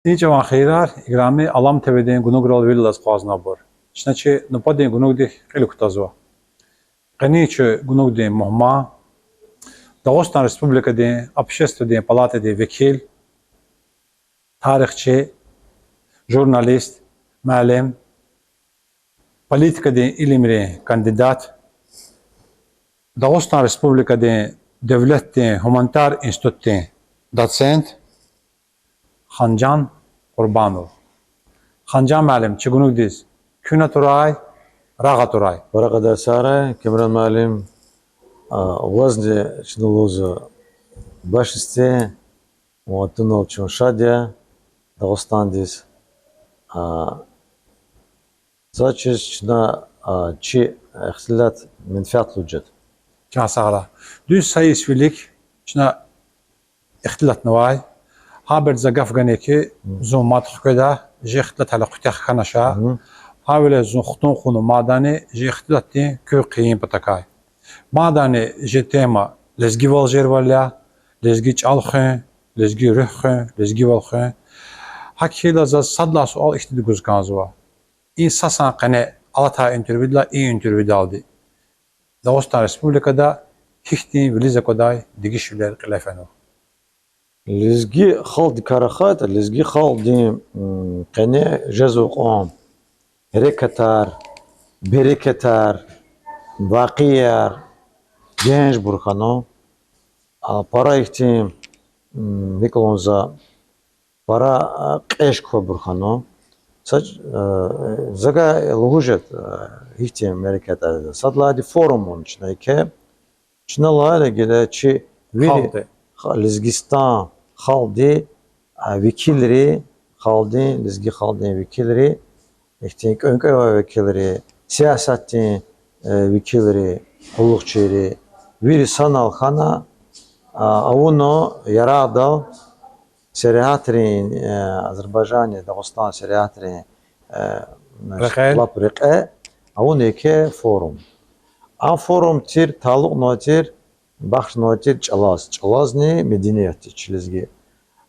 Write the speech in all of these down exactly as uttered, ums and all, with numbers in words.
И чӀаван хийирар, играми Алам ТВ-дин гунуграл вил алаз акъвазнавайбур. Чна чи нубатдин гунугдихъ кьил кутазва. Къенин чи гунугдин мугьман, Дагъустан Республикадин Общественный палатадин векил, тарихчи, журналист, муаллим, политикадин илимрин кандидат, Дагъустан Республикадин девлетдин гуманитар институтдин доцент Ханжан Къурбанов. Ханжан муаллим, чи гунугдиз куьн атурай, рагъ атурай. Ва рагъ атурай, Камран муаллим, а, вазни чна лугьузва бахш исте, ва тунал чун шад я Дагъустандиз. А, за чиз чна, а, чи ихтилат менфятлу жеда. Чан сагърай. Дуьз са йис вилик чна ихтилатнавай. Гьабуруз за гаф гана хьи, зун мад хкведа, жи ихтилат гьеле куьтягь хьанач. Гьавиляй зун хтун кьуна мадни жи ихтилатдин куь къайи патакай. Мадни жи тема лезгивал жервал я, лезги чӀал хуьн, лезги руьгь хуьн, лезгивал хуьн. ГьакӀ хьайила заз сад лагьай суал ихьтинди гуз кӀанзава. И са сан къене алатай интервьюдилай и интервьюдалди Дагъустан Республикада гьихьтин вилиз аквадай дегишвилер кьиле фенва? Лезги халкьдикай рахайтӀа, лезги халкьдин, м, къене жезва кьван гьерекатар, берекатар, вакъияр, генжбур хьана. А, пара ихьтин, м, гьикӀ лугьун за, пара, а, кьеж квайбур хьана. Са, а, завай лугьуз жеда, а, гьихьтин мерекатар. Сад лагьайди форум авуна чна еке. Чна лагьайла гила чи вири Халкьди. ха-, Лезгистан халкьди, а, векилри, халкьдин, лезги халкьдин векилри, ихьтин кӀвенкӀвевай векилри, сиясатдин, э, векилри, къуллугъчийри, вири санал хьана, а, авуна Ярагъдал, сергьятрин, э, Азербайжандин, Дагъустан сергьятрин, э, значит, Рекьел. лап рекье авуна еке форум. А форум тир талукьнавай тир, бахшнавай тир чӀалаз, чӀалазни медениятдиз, чи лезги.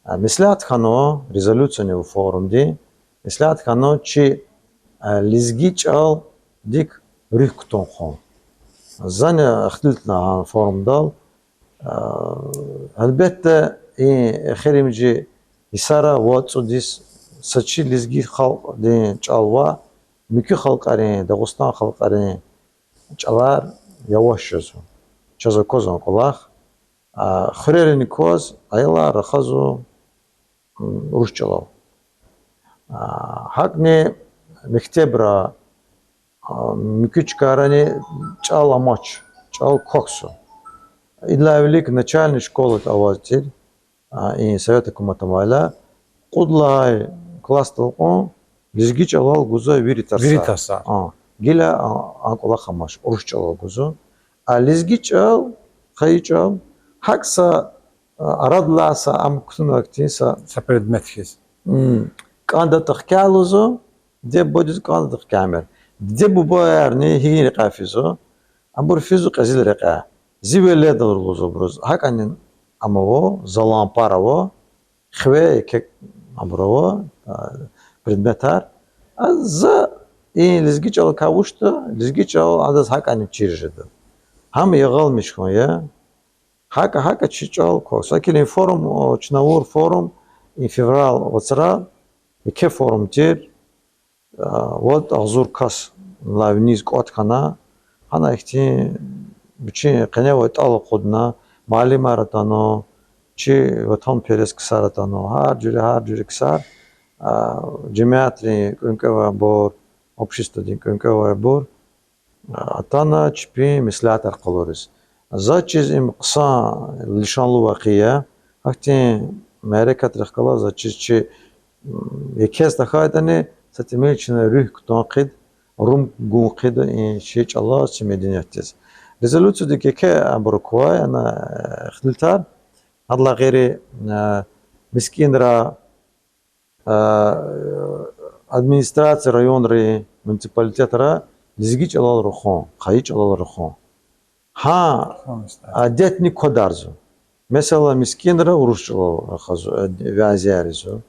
А, меслят хьана, резолюцияни ава форумдин, меслят хьана чи, а, лезги чӀалдик руьгь кутун хъун. Зани ихтилатна гьа форумдал, а, гьелбетда, и эхиримжи йисара вад цӀуд йис са чи лезги халкьдин чӀал ваъ, муькуь халкьарин, Дагъустан халкьарин чӀалар яваш жезва. Чаз аквазва кӀвалах, а, хуьрерин кваз аялар рахазва, м, урус чӀалал. А, гьакӀни мектебра, а, муькуь чкайрани чӀал амач, чӀал квахьзава. Идалай вилик начальный школада аваз тир, а, и совет гьукумат амайла, кьуд лагьай классдал кьван лезги чӀалал гузва вири тарсар. Вири тарсар. А, гила а, а кӀвалах амач, урус чӀалал гузва. А лезги чӀал, хайи чӀал, гьакӀ са, а, арадилай са ам кутунвай хьтин са, Са предмет хьиз. м, кӀандатӀа хкягъ лугьузва, диде-бубадиз кӀандатӀа хкягъ мер. Диде-бубаярни гьи рекьяй физва, абур физва кьезил рекьяй. Зи веледал лугьузва абуруз. ГьакӀани ам ава, залан пар ава, хиве еке абур ава, а, предметар. А за и лезги чӀалакай вучда, лезги чӀал адаз гьакӀани чир жеда. Гьам ягъалмиш хьун я. ГьакӀ, гьакӀ чи чӀал квахьзава. Сакилин форум, о, чна авур форум, и февраль вацра, еке форум тир, а, вад агъзур кас лавниз кӀватӀ хьана, гьана ихьтин вичин къене авай тӀал акъудна, муаллимар атана, чи ватанперес ксар атана, гьар жуьре, гьар жуьре ксар, а, жемятрин кӀвенкӀвевайбур, обществодин кӀвенкӀвевайбур, атана чпин меслятар къалуриз. Заз чиз им хъсан лишанлу вакъиа я. Гьахьтин мярекатрихъ галаз заз чиз чи, м, екез тахьайтӀани, са тӀимил чна руьгь кутун хъийида, рум гун хъийида и чи чӀалаз, чи медениятдиз. Резолюциядик еке абур квай, ана, э, ихтилатар, гьадалай гъейри, э, мискӀинра, а, администрация районрин, муниципалитетра лезги чӀалал рахун, хайи чӀалал рахун. Гьа, адетни квадарзава. Месела, мискӀинра урус чӀалал рахазва, а, вязяр ийизва.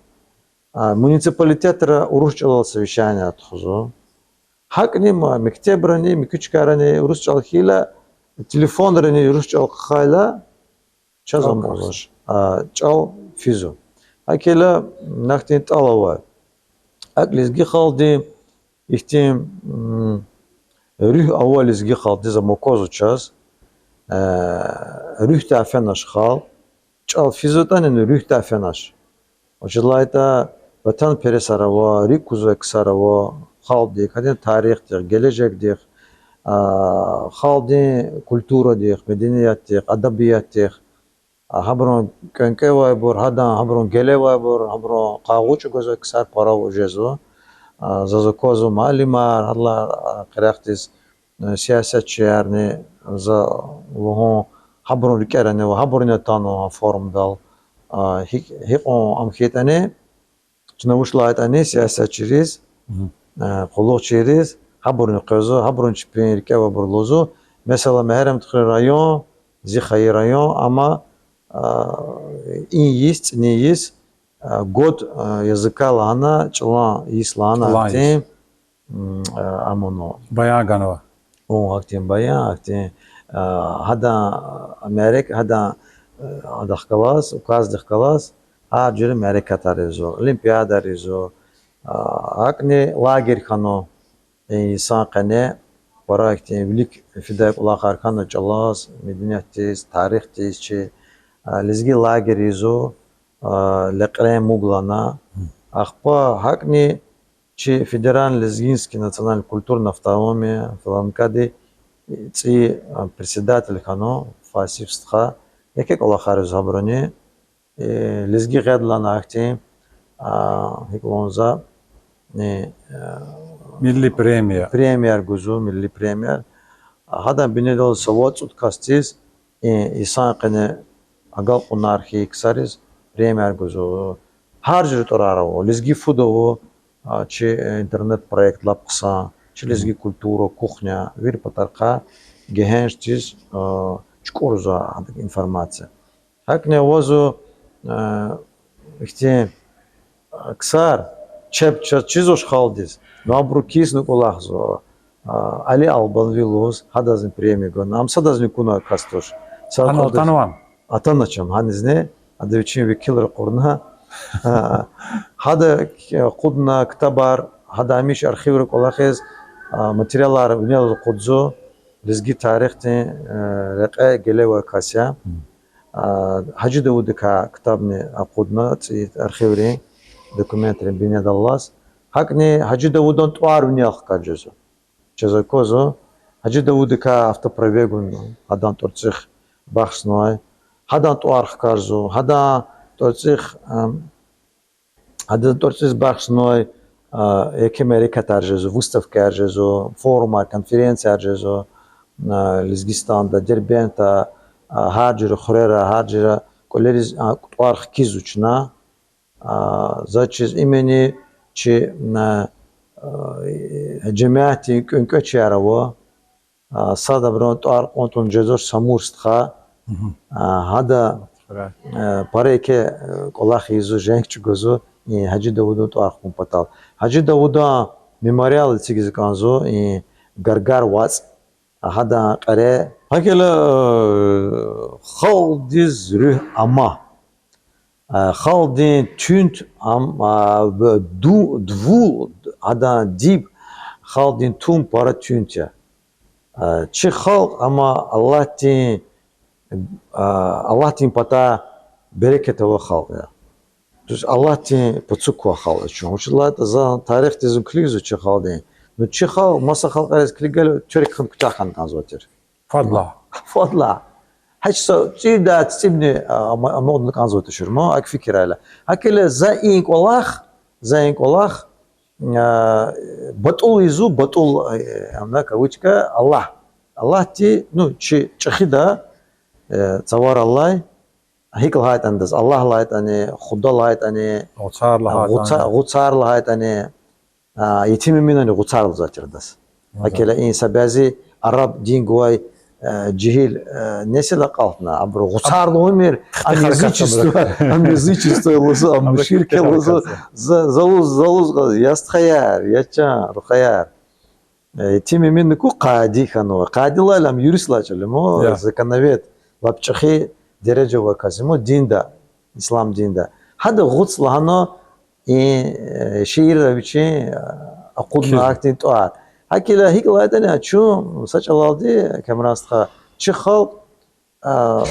А, муниципалитетра урус чӀалал совещание тухузва. ГьакӀни ма мектебрани, муькуь чкайрани урус чӀал хьайила, телефонрани урус чӀал хъхьайла, чаз ам чӀал физва. ГьакӀ хьайила, нахътин тӀал авай. АкӀ лезги халкьдин ихьтин, м, руьгь ава лезги халкьдиз, ам аквазва чаз. Э, руьгьдай фенач халкь. ЧӀал физватӀани, ну, руьгьдай фенач. Вучиз лагьайтӀа, ватанпересар ава, рикӀ кузвай ксар ава, халкьдихъ, гьадан тарихдихъ, гележегдихъ, а, халкьдин культурадихъ, медениятдихъ, адабиятдихъ, а, гьабурун кӀвенкӀвевайбур, гьадан гьабурун гелевайбур, гьабурун къайгъу чӀугвазвай ксар пара жезва. А, заз аквазва муаллимар, гьадалай, а, къерехдиз, э, сиясатчиярни, за лугьун, гьабурун рикӀерани ва гьабуруни атанва гьа форумдал. А, гьикӀ, гьикьван ам хьайитӀани, чна вуч лагьайтӀани сиясатчийриз, э, къуллугъчийриз, гьабуруни къвезва, гьабуруни чпин рикӀевайбур лугьузва. Месела, Мегьарамдхуьруьн район, зи хайи район, амма, а, и йис, цӀинин йис, а, год, а, языка лагьана, чӀалан йис лагьана, чӀалан йис, ахьтин, м, а, амуну. Баян ганва. Ун, ахьтин баян, ахьтин, а, гьадан, а, мярек-, гьадан, а, гьадахъ галаз, указдихъ галаз, гьар жуьре мярекатар ийизва, олимпиададар ийизва, а, гьакӀни лагерь хьанва, и йисан къене, пара ихьтин вилик фидай кӀвалахар хьана чӀалаз, медениятдиз, тарихдиз чи, а, лезги лагерь ийизва, а, лекьрен муг лагьана. Ахпа гьакӀни чи федеральный лезгинский национальный культурный автономия, ФЛНК-ди цӀийи, а, председатель хьанва Фасиф стха. Еке кӀвалахар ийизва гьабуруни. Э, лезги гъед лагьана ахьтин, а, гьикӀ лугьун за, э, э, милли премия, премияр гузва, милли премияр. А, гьадан бинедалди са вад-цӀуд касдиз, э, йисан къене агалкьунар хьайи ксариз премияр гузва. Гьар жуьре тӀварар ава, лезги фуд ава, а, чи, э, интернет-проект лап хъсан, чи лезги культура, кухня, вири патарихъай гегьеншдиз, а, чукӀурзава гьадахъ информация. ГьакӀни авазва, э, ихьтин, э, ксар, чеб чаз чизвач халкьдиз, ну, абуру кисна кӀвалахзава, э, Али Албанви лугьуз, гьадазни премия гана, ам садазни кьуна кас туш. Са Атана, квадраз-, атанвани? Атанач ам гьанизни, ада вичин векилри кьурна. Э, гьада, э, акъудна ктабар, гьада гьамиша архивра кӀвалахиз, э, материалар винел акъудзава, лезги тарихдин, э, рекье гелевай кас я. А, Гьажи Давудакай ктабни акъудна, цӀийи архиврин документрин бинедаллаз. ГьакӀни Гьажи Давудан тӀвар винел хкаж жезва. Чаз аквазва, Гьажи Давудакай автопробегун гьадан тӀварцӀихъ бахшнавай. Гьадан тӀвар хкажзава, гьадан тӀварцӀихъ, ам, гьадан тӀварцӀиз бахшнавай, а, еке мярекатар жезва, выставкаяр жезва, форумар, конференцияр жезва, а, Лезгистанда, Дербентда, а, гьар жуьре хуьрера, гьар жуьре кӀвалериз, а, тӀвар хкизва чна. А, заз чиз имени чи, а, а, жемятдин кӀвенкӀвечияр ава, а, сад абурун тӀвар кьун тун жезвач, Самур стха. А, гьада, а, пара еке, а, кӀвалах ийизва, женг чӀугвазва, и Гьажи Давудан тӀвар хкун патал. Гьажи Давудан мемориал эцигиз кӀанзава, и Гаргар вацӀ, гьадан кьере. ГьакӀ хьайила, э, халкьдиз руьгь ама. А, халкьдин туьнт ам, а, б-, ду-, дувул, гьадан диб, халкьдин тум пара туьнт я. А, чи халкь ама Аллагьдин, а, Аллагьдин патай берекат авай халкь я. Туш Аллагьдин пацук квай халкь я чун. Вучиз лагьайтӀа за тарихдиз килигзава чи халкьдин. Ну, чи халкь маса халкьариз килигайла, туьрек хьана куьтягь хьана кӀанзавай тир. Фадлай. Фадлай. Гьич са цӀийидай цӀибни, а, ам-, амукьна кӀанзавай тушир ман, акӀ фикирайла. ГьакӀ хьайила за и кӀвалах, за и кӀвалах, а, батӀул ийизва, батӀул, а, амна кавычка, Аллагь. Аллагьди, ну, чи чӀехида, э, цаварал алай, гьикӀ лагьайтӀани адаз, Аллагь лагьайтӀани, Худа лагьайтӀани, Гъуцар лагьайтӀани, Гъуца-, Гъуцар лагьайтӀани, а, Етим Эминани Гъуцар лугьузвай тир адаз. ГьакӀ хьайила и са бязи араб дин гвай, э, жегьил, э, несил акьалтна, абуру гъуцар лугьумир, ам язычество, ам язычество лугьузва, ам ширк лугьузва, за-, залуз, залуз, я стхаяр, я чан рухваяр. Э, Етим Эминни ку къади хьанва. Къадилай ам юрист лагьай чӀал я, мо, законовед, лап чӀехи дережа авай кас я, мо, динда, ислам динда. Гьада гъуц лагьана, и, э, шиирра вичин, э, акъудна ахьтин тӀвар. ГьакӀ хьайила гьикӀ лагьайтӀани чун са чӀалалди, Камран стха, чи халкь, а,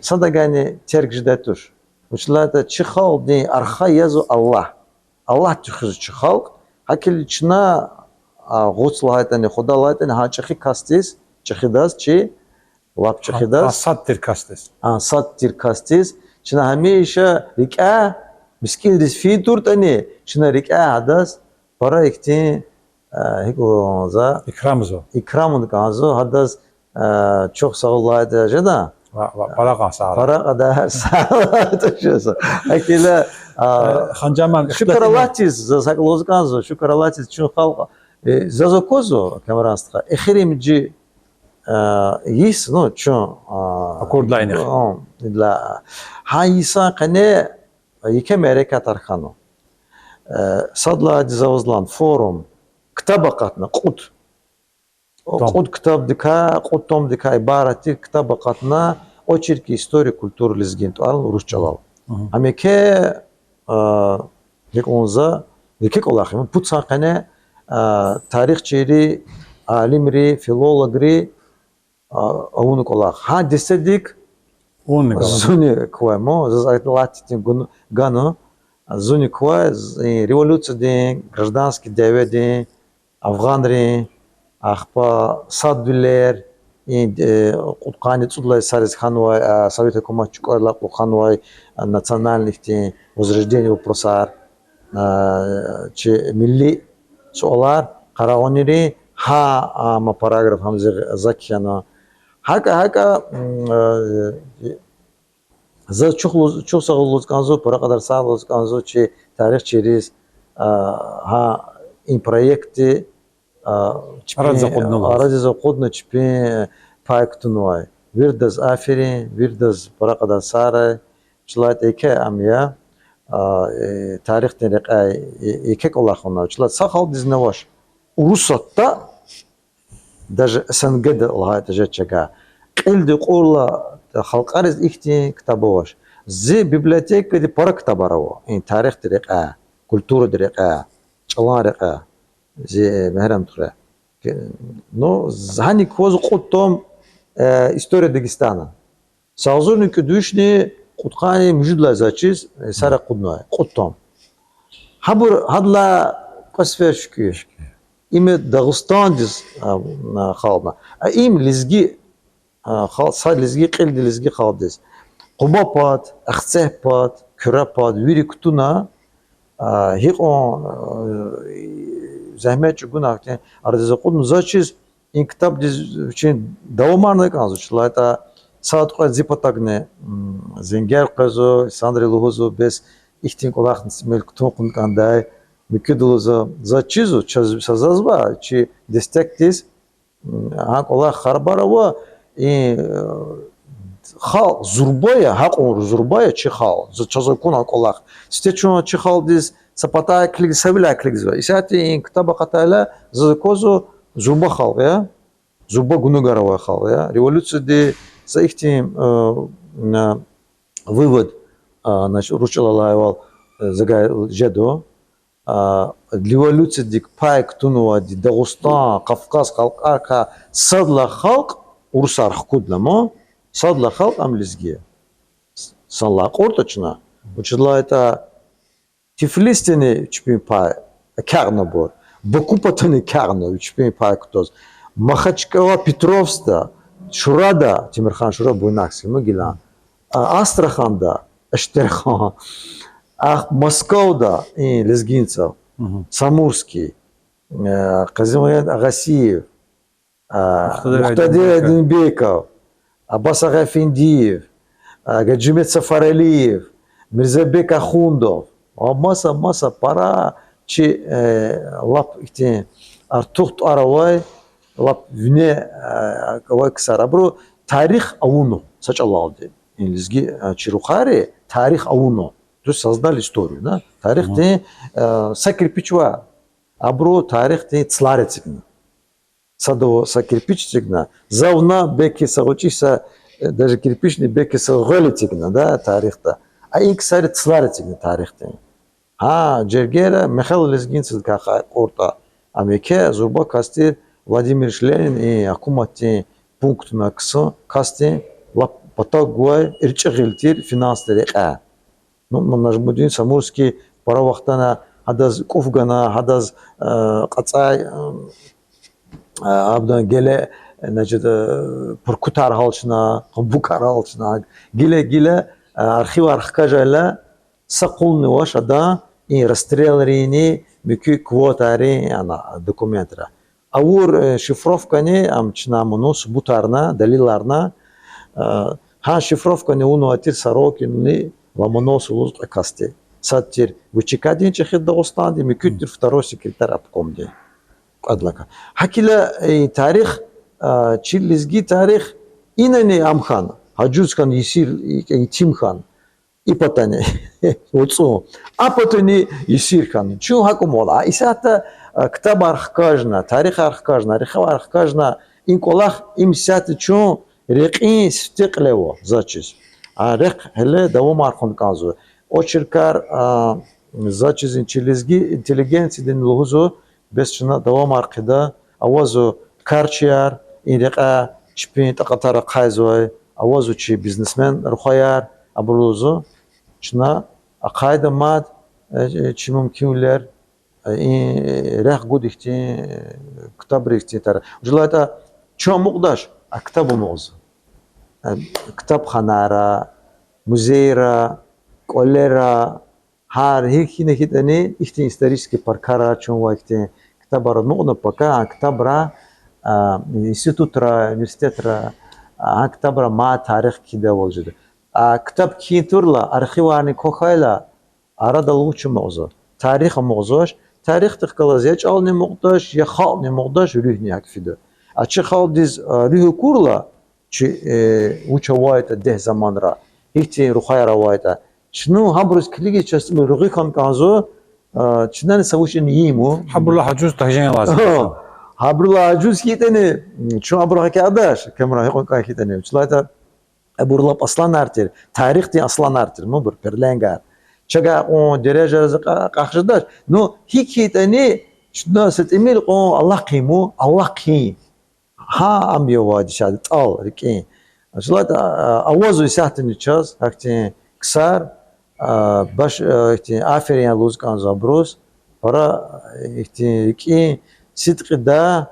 садавайни терг жедай туш. Вучиз лагьайтӀа чи халкьдин арха язва Аллагь. Аллагьди хуьзва чи халкь. ГьакӀ хьайила чна, а, гъуц лагьайтӀани, худа лагьайтӀани, гьа чӀехи касдиз, чӀехидаз чи, лап чӀехидаз, сад тир касдиз, а, сад тир касдиз чна гьамиша рикӀяй, мискӀиндиз фин туртӀани, чна рикӀяй гьадаз пара ихьтин, а, гьикӀ лугьун за, икрамзава, икрамун кӀанзава, гьадаз, а, чухсагъул лагьайтӀа жеда. Ва, ва, пара кьван сагъ. Пара кьадар сагъ. ГьакӀ хьайила, а, Э, Ханжаман, шукур Аллагьдиз, заз гьакӀ лугьуз кӀанзава, шукур Аллагьдиз, чун халкь, э, заз аквазва, Камран стха, эхиримжи, э, йис, ну, чун, а, акурдалайни, а, идалай, гьа йисан къене еке мярекатар хьанва. Э, сад лагьайди заваз лагьана, форум, ктаб акъатна, кьуд. Том. Кьуд ктабдикай, кьуд томдикай ибарат тир ктаб акъатна, Очерки истории культуры лезгин тӀвар ала урус чӀалал. Мгм. Ам еке, а, гьикӀ лугьун за, еке кӀвалах я, пудкъанни къене, а, тарихчийри, алимри, филологри, а, авуна кӀвалах. Гьа дестедик зуни квай, мо, заз алатдин гун-, гана, зуни квай, з-, и, революциядин, гражданский дяведин, афгъанрин, ахпа садвилер, и, э, кьудкъанни цӀуд лагьай йисариз хьанвай, а, совет гьукумат чукӀурла кьулухъ хьанвай, а, национальный ихьтин возрождение вопросар, а, чи милли суалар къарагъунрин гьа, а, ма параграф гьам зи закь хьана. ГьакӀа, гьакӀа, м, э, заз чухлуз-, чухсагъул лугьуз кӀанзава, пара кьадар сагъ лугьуз кӀанзава чи тарихчийриз, а, гьа и проектди, а, чпин арадиз акъудна, арадиз акъудна чпин пай кутунвай. Виридаз аферин, виридаз пара кьадар сагърай. Вучиз лагьайтӀа еке ам я, а, э, тарихдин рекьяй, э, еке кӀвалах авуна. Вучиз лагьайтӀа са халкьдизни авач. Урусатда, даже СНГ-да лагьайтӀа жеч чага, кьилди кьурла халкьариз ихьтин ктаб авач. Зи библиотекади пара ктабар ава. И тарихдин рекьяй, культурадин рекьяй, чӀалан рекьяй. Зи, э, мегьрем тухуре. Ну, гьаник кваз кьуд том, э, История Дагестана. Са агъзурни кӀуьд вишни кьудкъанни муьжуьд лагьай йисар чиз, э, йисара акъуднавай, кьуд том. Гьабур гьадалай кьве сефер шуькӀуь. Им Дагъустандиз, а, а, халкьна. А им лезги, а, хал-, са лезги, кьилди лезги халкьдиз. Къуба пад, Ахцегь пад, Куьре пад, вири кутуна, а, гьикьван, а, зегьмет чӀугуна ахьтин арадиз акъудна, заз чиз и ктабдиз вичин давамарна кӀанзава, вучиз лагьайтӀа сад-кьвед зи патагни, м, зенгер къвезва, инсанри лугьузва, бес ихьтин кӀвалахни мел кутун кьуна кӀандай, муькуьда лугьузва, заз чизва, чаз-, са зазва, чи дестекдиз, м, гьа кӀвалах харбар ава, и, э, халкь зурба я, гьакьван зурба я чи халкь, за-, чаз акуна кӀвалах. Сифте чун чи халкьдиз са патай килигзава, са виляй килигзава. Исятда и ктаб акъатайла, заз аквазва, зурба халкь я, зурба гунугар авай халкь я. Революцияди са ихьтин, э, м, вывод, а, значит, урус чӀалал алайвал, э, завай жеда. А, революциядик пай кутунвайди Дагъустан, Кавказ халкьарикай сад лагьай халкь урусар хкудна, мо, сад лагьай халкь ам лезги я. Санлай кьуртӀа чна, вучиз лагьайтӀа Тифлисдани чпин пай агакьнабур, Баку патани агакьна чпин пай кутаз, Махачкъала, Петровскда, Шурада, Темирхан Шура, Буйнакск, ну, гилан, а, Астраханда, Эштерхан, а, Москвада, и, лезгинцев, Самурский, э, Къазимагьамед Агъасиев, а, Мухтадир Айдинбеков, Аббас Агъаэфендиев, а, Гаджимет Сафаралиев, Мирзабек Ахундов, ва маса, маса пара чи, э, лап ихьтин артух тӀвар авай, лап вине, э, авай ксар. Абуру тарих авуна са чӀалалди. Лезги, э, чи рухвайри тарих авуна. То есть создали историю, да? Тарихдин, э, са кирпич ва абуру тарихдин цлар эцигна. Садав са кирпич эцигна. За вуна, беки са гъвечӀи са, э, даже кирпични, беки са гъвел эцигна, да, тарихда. А и ксари цлар эцигна тарихдин. Гьа, жергера мехъер лезгинцидикай кьуртӀа, ам еке зурба кас тир, Владимир Ленин, и гьукуматдин пунктна ксун касдин лап патав гвай эрчӀи гъил тир финансдин рекьяй. Ну, Нажмудин Самурский пара вахтана гьадаз кӀуф гана, гьадаз, э, кьацӀай, э, абурун геле, значит, э, пуркутар гьалчна, къумбукар гьалчна, гила-гила, э, архивар хкажайла, са къулни авач адан и расстрелрини, муькуь квотайрин, яна, документра. Авур, э, шифровкани, ам чна муну субутарна, далиларна, э, гьа шифровкани авунвай тир Сорокинни Ломоносов лугьуз кьве касди. Сад тир В Ч К-дин ЧӀехиди Дагъустандин, муькуьди тир второй секретарь обкомдин. Кьвед лагьай. ГьакӀ хьайила, э, тарих, э, чи лезги тарих инани ам хьана, гьажуз хьана, есир, етим хьана. И патани, уцӀун. А патани есир хьана. Чун гьакӀ амукьда. А исятда, а, ктабар хкажна, тарихар хкажна, архивар хкажна, и кӀвалах, им исятда чун рекьин сифте кьиле ава, заз чиз. А рехъ гьеле давамар хьун кӀанзава. Очеркар, а, заз чиз, чи лезги интеллигенциядин лугьузва, бес чна давамар хъийида, авазва карчияр, и рекьяй чпин такьатар ахъайзавай, авазва чи бизнесмен рухваяр, абуру лугьузва, чна ахъайда мад, э, чи мумкинвилер, э, и рехъ гуда ихьтин, э, ктабрин ихьтин тар. Вучиз лагьайтӀа чун амукьдач, а ктаб амукьзава. Э, ктабханайра, музейра, кӀвалера, гьар гьи хьина хьайитӀани ихьтин исторический паркара чун ва ихьтин ктабар амукьна, пака а ктабра, а, институтра, университетра, а, гьа ктабра мад тарих кхьидайвал жеда. А ктаб кхьин турла, архиварни квахьайла, арадал вуч амукьзава? Тарих амукьзавач, тарихдихъ галаз я чӀални амукьдач, я халкьни амукьдач, руьгьни гьакӀ фида. А чи халкьдиз, а, руьгь акурла, чи, э, вуч авайтӀа дегь заманра, гьихьтин рухваяр авайтӀа. Чна гьабуруз килигиз чаз тӀимил ругъи хьана кӀанзава, а, чнани са вуч ийимир. Гьабурулай ажуз тажен лазим. Гьабурулай ажуз хьайитӀани, чун абуру гьакӀ адач, камера гьикьван кӀан хьайитӀани. Вучиз лагьайтӀа абур лап асланар тир, тарихдин асланар тир, мубур перленгар. Чавай кьван дережайриз кьа-, къахчудач. Ну, гьикӀ хьайитӀани, чна са тӀимил кьван алахъин, му, алахъин. Гьа, ам я авайди чаз тӀал, рикӀин. Вучиз лагьайтӀа, а, авазва исятдани чаз гьахьтин ксар, а, баш, а, ихьтин аферин лугьуз кӀанзава абуруз. Пара, а, ихьтин рикӀин сидкьидай,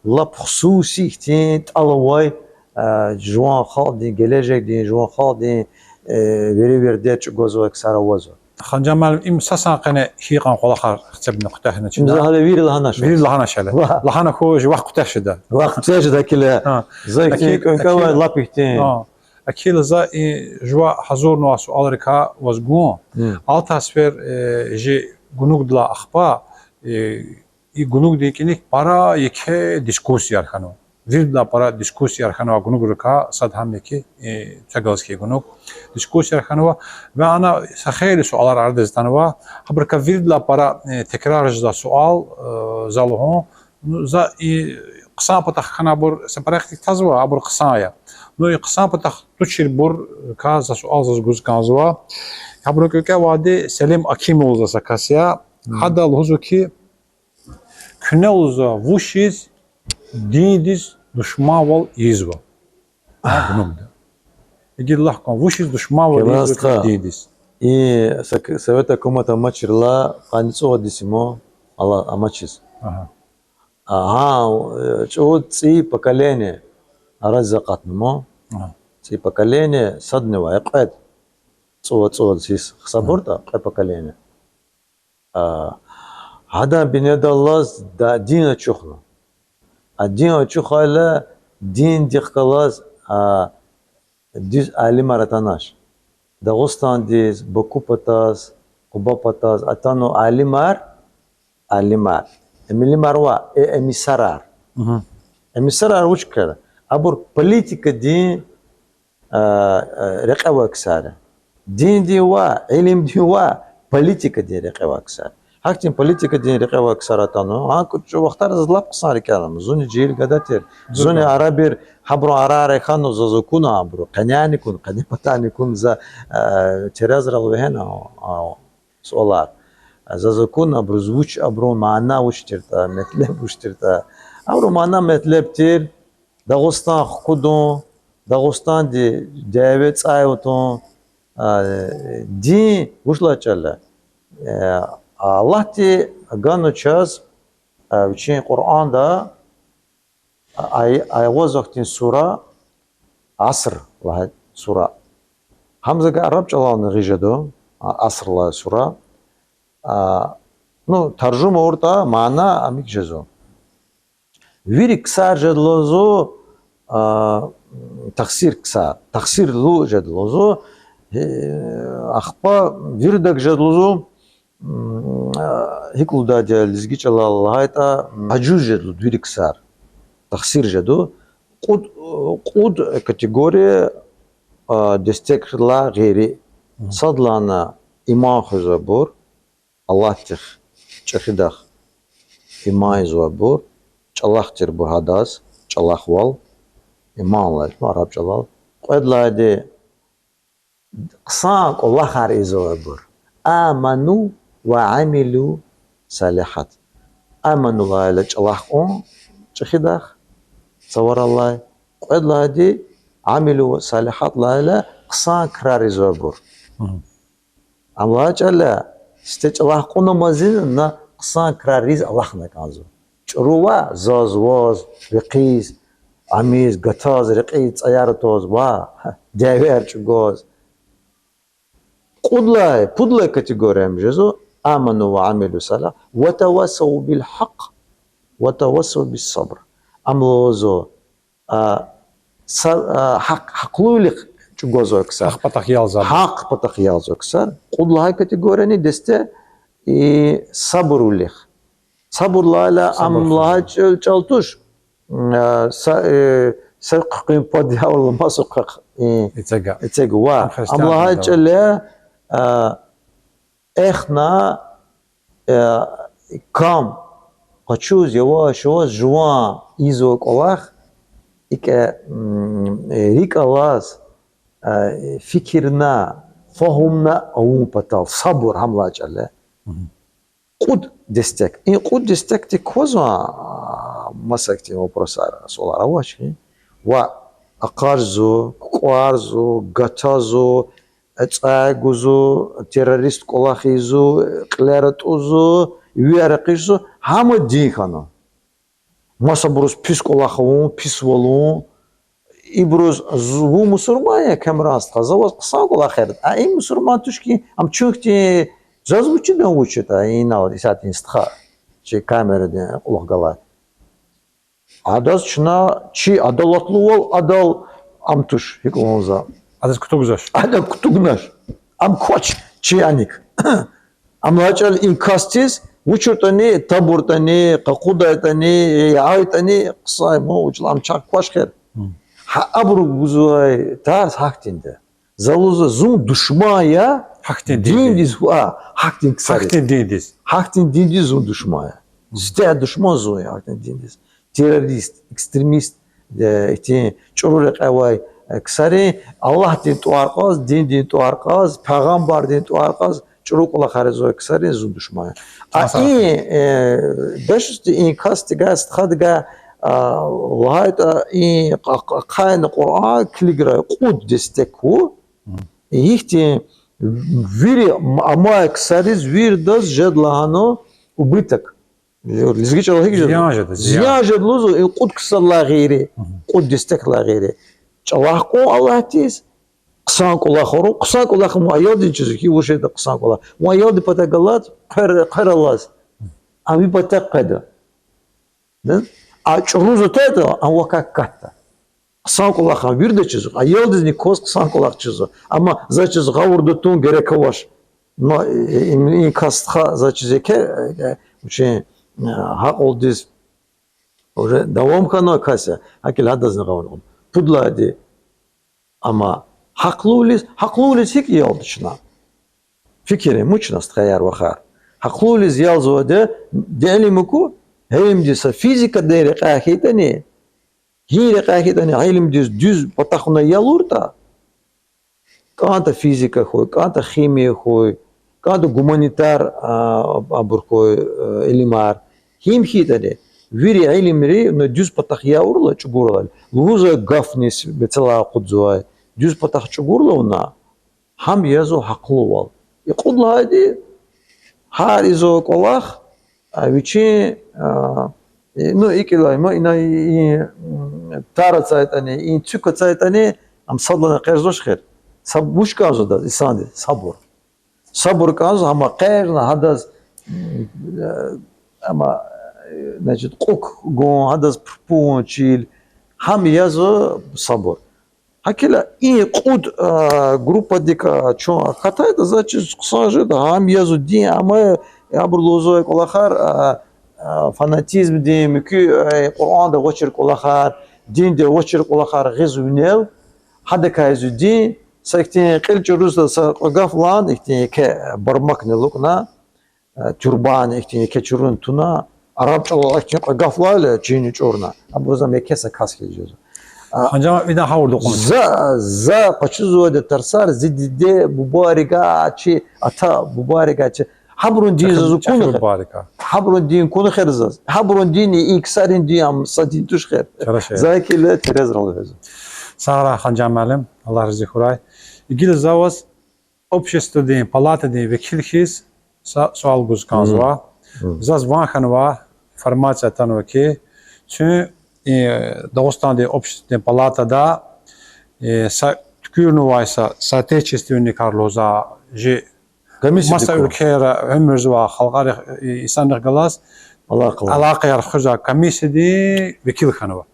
лап хсуси ихьтин тӀал авай, а, жуван халкьдин, гележегдин жуван халкьдин, э, вири вердер чӀугвазвай ксар авазва. Ханжан муаллим, им сасан къене гьикьван кӀвалахар хцебна куьтягьна чна? Им за гьеле вири лагьанач. Вири лагьанач гьеле. Ва- Лагьана хьуй, жи вахт куьтягь жеда. Вахт куьтягь жеда киле. Гьа. За ихьтин Акил, кӀвенкӀвевай акил. Лап ихьтин. Гьа. Акил, за и жува гьазурнавай суалрикай ваз гун. Гьм. Алтай сефер, э, жи гунугдилай ахпа, э, и гунугдин кӀаник пара еке дискуссияр хьанва. Виридалай пара дискуссияр хьанвай гунугрикай сад гьам я ки, э, цагалаз хьи гунуг. Дискуссияр хьанва. Ва ана са хейлин суалар арадиз атанва. Гьабурукай виридалай пара, э, текрар жезвай суал, э, за лугьун. Ну, за и хъсан патахъ хьанвайбур са парахъдик тазва, абур хъсан я. Ну, и хъсан патахъ туширбурукай за суал заз гуз кӀанзава. Гьабурун кӀвенкӀвевайди Селим Акимов лугьуз са кас я. Гьада лугьузва ки, куьне лугьузва вучиз диндиз душманвал ийизва. А, гунугда. Игила лагь кван, вучиз душманвал ийизва куьне диндиз? И сак-, Совет гьукумат амачирла къанни цӀувад йис я мо, ала амачиз. Агьа. Агьа, э, чӀавуз цӀийи поколение арадиз акъатна мо. Агьа. ЦӀийи поколение садни ваъ, кьвед. ЦӀувад, цӀувад йис гьисабуртӀа, кьве поколение. А, гьадан бинедаллаз да-, дин ачухна. А дин ачухайла, диндихъ галаз, а, дуьз алимар атанач. Дагъустандиз, Баку патаз, Къуба патаз атанвай алимар, алимар. Эмилимар ваъ, э, эмиссарар. Мгм. Эмиссарар вуч кар? Абур политикадин, а, а, рекье авай ксар я. Диндин ва илимдин ва политикадин рекье авай ксар. Гьахьтин политикадин рекье авай ксар атана, гьа кӀвачи вахтара заз лап хъсан рикӀел алама. Зунни жегьил гада тир. Зунни арабир гьабурун араяр хьана, заз акуна абуру, къеняйни акуна, къенепатани акуна, за, а, терезрал вегьена, а, суалар. Заз акуна абуруз вуч, абурун мана вуч тиртӀа, метлеб вуч тиртӀа. Абурун мана метлеб тир Дагъустан хкудун, Дагъустанди дяве цӀай аватун, а, дин вуч лагьай чӀал я. Э, Аллагьди гана чаз, а, вичин Къуръанда, а, ай-, айваз ахьтин сура, Аср лагьай сура. Гьам за гьа араб чӀалални гъиз жеда, а, Аср лагьай сура. А, ну, таржума авуртӀа, мана амик жезва. Вири ксар жеда лугьузва, а, тахсир ксар, тахсирлу жеда лугьузва, э, ахпа виридак жеда лугьузва, м, а, гьикӀ лугьудайди я лезги чӀалал лагьайтӀа, м, ажуз жеда лугьуда вири ксар. Тахсир жеда. Кьуд, кьуд категория, а, дестекрилай гъейри. Садлагьана иман хуьзвайбур, Аллагьдихъ, чӀехидахъ иман ийизвайбур, чӀалахъ тирбур гьадаз, чӀалахъвал, иман лагьай араб чӀалал. Кьвед лагьайди хъсан кӀвалахар ийизвайбур. آمنوا وعملوا الصالحات. آمنوا лагьайла чӀалахъ кьун, чӀехидахъ, цаварал алай. Кьвед лагьайди عملوا الصالحات лагьайла хъсан крар ийизвайбур. Ам лагьай чӀал я, сифте чӀалахъ кьуна ман зина, хъсан крар ийиз алахъна кӀанзава. ЧӀуру ваъ, заз, ваз, рекьиз, амиз, гатаз, рекьиз, цӀаяр атаз, ваъ, дявеяр чӀугваз. Кьуд лагьай, пуд лагьай категория ам жезва, آمنوا وعملوا الصالحات وتواصوا بالحق وتواصوا بالصبر. Ам лугьузва, а, са-, а, гьахъ-, гьахълувилихъ чӀугвазвай ксар. Гьахъ патахъ ялзавай. Гьахъ патахъ ялзавай ксар. Кьуд лагьай категорияни десте, и, сабурвилихъ. Сабур лагьайла ам лагьай чӀал, чӀал туш, м, а, са, э, са хъуькъуьн пад ягъурла маса хъуькъуь, э, эцег ваъ. Ам лагьай чӀал я, а, эхна, э, кам къачуз, яваш-яваш жуван ийизвай кӀвалах, икӀ, м, э, рикӀ алаз, э, фикирна, фагьумна авун патал, сабур гьам лагьай чӀал я. Кьуд дестек. И кьуд дестекдик квазва, а, маса ихьтин вопросар, суалар авач хьи. Ваъ, акъажзава, кукӀварзава, гатазва, э, цӀай гузва, террорист кӀвалах ийизва, кьилер атӀузва, виер экъичӀзава, гьам дин хьана. Масабуруз пис кӀвалах авун, писвал авун. Ибуруз з-, вун мусурман я, Камран стха, за ваз хъсан кӀвалахар ийида. А им мусурман туш хьи, ам чун хьтин, заз вучида, вучида, инал исятда и стха, чи камерадин кьулухъ галай. Адаз чна чи адалатлувал адал ам туш, гьикӀ лугьун за. Адаз кутугнач. Адаз кутугнач. Ам квач чи аник. Ам лагьай чӀал и касдиз, вучуртӀани, табуртӀани, къакъудайтӀани, яайтӀани, хъсан ман вуч лагьай, ам чахъ квач хер. Гьа абуру гузвай тарс гьахьтинди я. За лугьузва, зун душман я диндиз, ва гьахьтин ксариз. Гьахьтин диндиз зун душман я. Сифте душман зун я гьахьтин диндиз. Террорист, экстремист, э, ихьтин чӀуру рекье авай, э, ксарин, Аллагьдин тӀвар кьаз, диндин тӀвар кьаз, пайгъамбардин тӀвар кьаз чӀуру кӀвалахар ийизвай ксарин зун душман я. А и, э, башусти и касдивай, стхадивай, а, лагьайтӀа, и ахъ-, ахъайна Къуръан килиграй кьуд дестек хьуй. Ихьтин вири ам-, амай ксариз виридаз жеда лагьана убыток. Лезги чӀалал гьикӀ жеда? Зиян жеда, зиян. Зиян жеда лугьузва и кьуд ксарилай гъейри, кьуд дестекрилай гъейри. ЧӀалахъ кьун Аллагьдиз, хъсан кӀвалах авун, хъсан кӀвалах авун, аялдиз чизва хьи, вуж жеда хъсан кӀвалах. Вун аялдин патав галаз хъвер-, хъвер алаз, ам ви патав къведа. А чӀуруз атайтӀа, ам вакай катда. Хъсан кӀвалах ам вирида чизва, аялдизни кваз хъсан кӀвалах чизва. Амма заз чиз гъавурда тун герек авач. Ну, и, и, и кас стха заз чиз еке, э, вичин, э, гьакьулдиз Уже давам хьана кас я, гьакӀ гьадазни гъавурда кьун. Пуд лагьайди. Амма гьахълувилиз, гьахълувилиз гьикӀ ялда чна? Фикир ая ман чна, стхаяр-вахар. Гьахълувилиз ялзавайди, илим аку, илимдин са физикадин рекьяй хьайитӀани, гьи рекьяй хьайитӀани, илимдиз дуьз патахъна ялуртӀа, кӀанда физика хьуй, кӀанда химия хьуй, кӀанда гуманитар, а, абур хьуй, а, илимар. Гьим хьайитӀани, вири илимри вуна дуьз патахъ явурла, чӀугурла, лугьузвай гафни мецелай акъудзавай, дуьз патахъ чӀугурла вуна, гьам язва гьахълувал. И кьуд лагьайди, гьар ийизвай кӀвалах, а, вичин, а, и, ну, икӀ лагьай, ма ина и, и, м, тар ацайтӀани, и цуьк ацайтӀани, ам садлагьана къерзавач хер. Саб-, вуч кӀанзава адаз, инсандиз? Сабур. Сабур кӀанзава, амма къерна гьадаз, м, э, амма, э, значит, кьукӀ гун, гьадаз пурпун чил, гьам язва сабур. ГьакӀ хьайила и кьуд, а, группадик, а, чун хьайитӀа, заз чиз хъсан жеда, гьам язва дин, амма абуру лугьузвай кӀвалахар, а, а, фанатизмдин, муькуь, а, Къуръанда авачир кӀвалахар, динда авачир кӀвалахар гъиз винел, гьадакай язва дин, са ихьтин кьил чӀурузда са кьве гаф лагьана, ихьтин еке бармакни лукӀна, э, тюрбан ихьтин еке чӀурун туна, араб чӀалал ихьтин кьве гаф лагьайла, чинни чӀурна. Абуруз ам еке са кас хьиз жезва. А, Ханжан, идан гъавурда кьун. За, за къачузвайди тарсар зи диде-бубайрикай чи, ата-бубайрикай чи. Гьабурун дин заз акуна хер. Гьабурун дин акуна хер заз. Гьабурун динни и ксарин дин ам са дин туш хер. Чара шей. За гила терезрал везва. Сагърай, Ханжан муаллим, Аллагь рази хьурай. Гила за ваз обществодин палатадин векил хьиз са суал гуз кӀанзава. Заз ван хьанва, информация атанва хьи, чун, э, Дагъустандин обществодин палатада, э, са туькӀуьрнавай са соотечественникар лугьузвай жи маса уьлквейра уьмуьрзавай халкьарихъ, э, инсанрихъ галаз алакъаяр хуьзвай комиссиядин векил хьанва.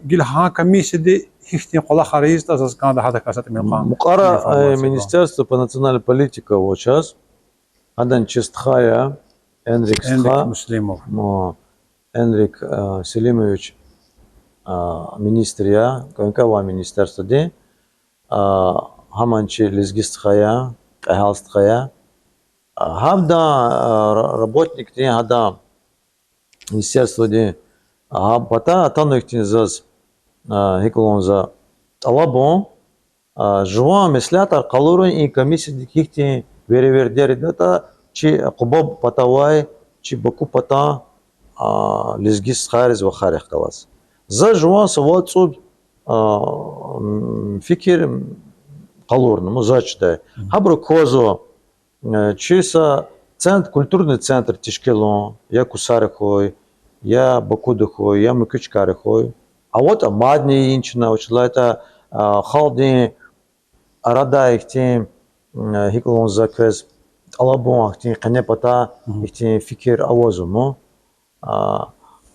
Гила гьа комиссияди гьихьтин кӀвалахар ийизватӀа, заз кӀанда гьадакай са тӀимил кьван информация. Министерство по национальной политике ава чаз. Гьадан чи стха я, Энрик стха. Энрик Муслимов. Энрик, а, Селимович, а, министр я, кӀвенкӀвевай министерстводин, а, гьамни чи лезги стха я, кьегьал стха я. А, гьадан, а, ра-, работникдин, гьадан министерстводин, а, гьа пата атанва ихьтин заз, а, гьикӀ лугьун за, тӀалаб авун, а, жуван меслятар къалурун и комиссиядик гьихьтин веревирдер ийидатӀа чи Къуба патавай, чи Баку патан, а, лезги стхайриз, вахарихъ галаз. За жуван са вад-цӀуд, а, м, фикир, м, къалурна, ман заз чидай. Гьабуру квазва, э, чи са центр, культурный центр тешкилун, я Кусари хьуй, я Бакуда хьуй, я муькуь чкайра хьуй. АватӀа мадни ийин чна, вучиз лагьайтӀа, а, халкьдин арада ихьтин, м, гьикӀ лугьун за квез, тӀалабун ахьтин къене пата ихьтин фикир авазва ман. А,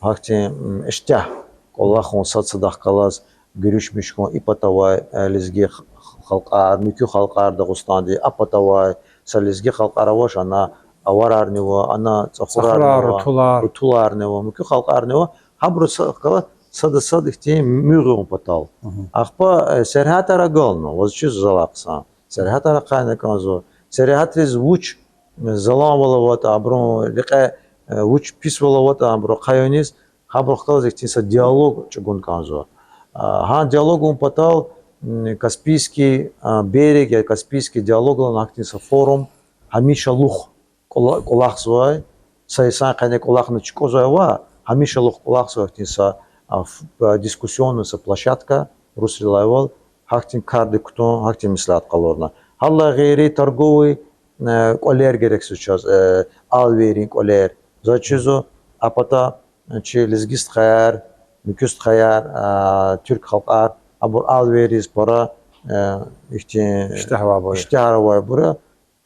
гьахьтин, м, иштягь кӀвалахун сад садахъ галаз гуьруьшмиш хьун и патавай, э, лезги х-, халкьар, муькуь халкьар Дагъустандин, а патавай са лезги халкьар авач, ана аварарни ава, ана цӀахурарни ава, рутуларни ава, муькуь халкьарни ава, гьабуру са-, галаз сада сад ихьтин муьгъ авун патал. Ахпа, э, сергьятар агална, ваз чиз залай хъсан. Сергьятар ахъайна кӀанзава. Сергьятриз вуч заланвал аватӀа абурун рекье, э, вуч писвал аватӀа абурун ахъаюниз, гьабурухъ галаз ихьтин са диалог чӀугун кӀанзава. А, гьа диалог авун патал, м, Каспийский, а, берег я Каспийский диалог лагьана гьахьтин са форум гьамишалугъ кӀвала-, кӀвалахзавай, са йисан къене кӀвалахна чукӀвазвай ваъ, гьамишалугъ кӀвалахзавай ихьтин са, а, ф-, а, дискуссионный са площадка, урусрилай вал, гьахьтин кардик кутун, гьахьтин меслят къалурна. Гьадалай гъейри торговый, э, кӀвалер герекзава чаз, э, алверин кӀвалер. Заз чизва, а пата, э, чи лезги стхаяр, муькуь стхаяр, а, туьрк халкьар, абур алверриз пара, э, ихьтин иштягьар авайбур я.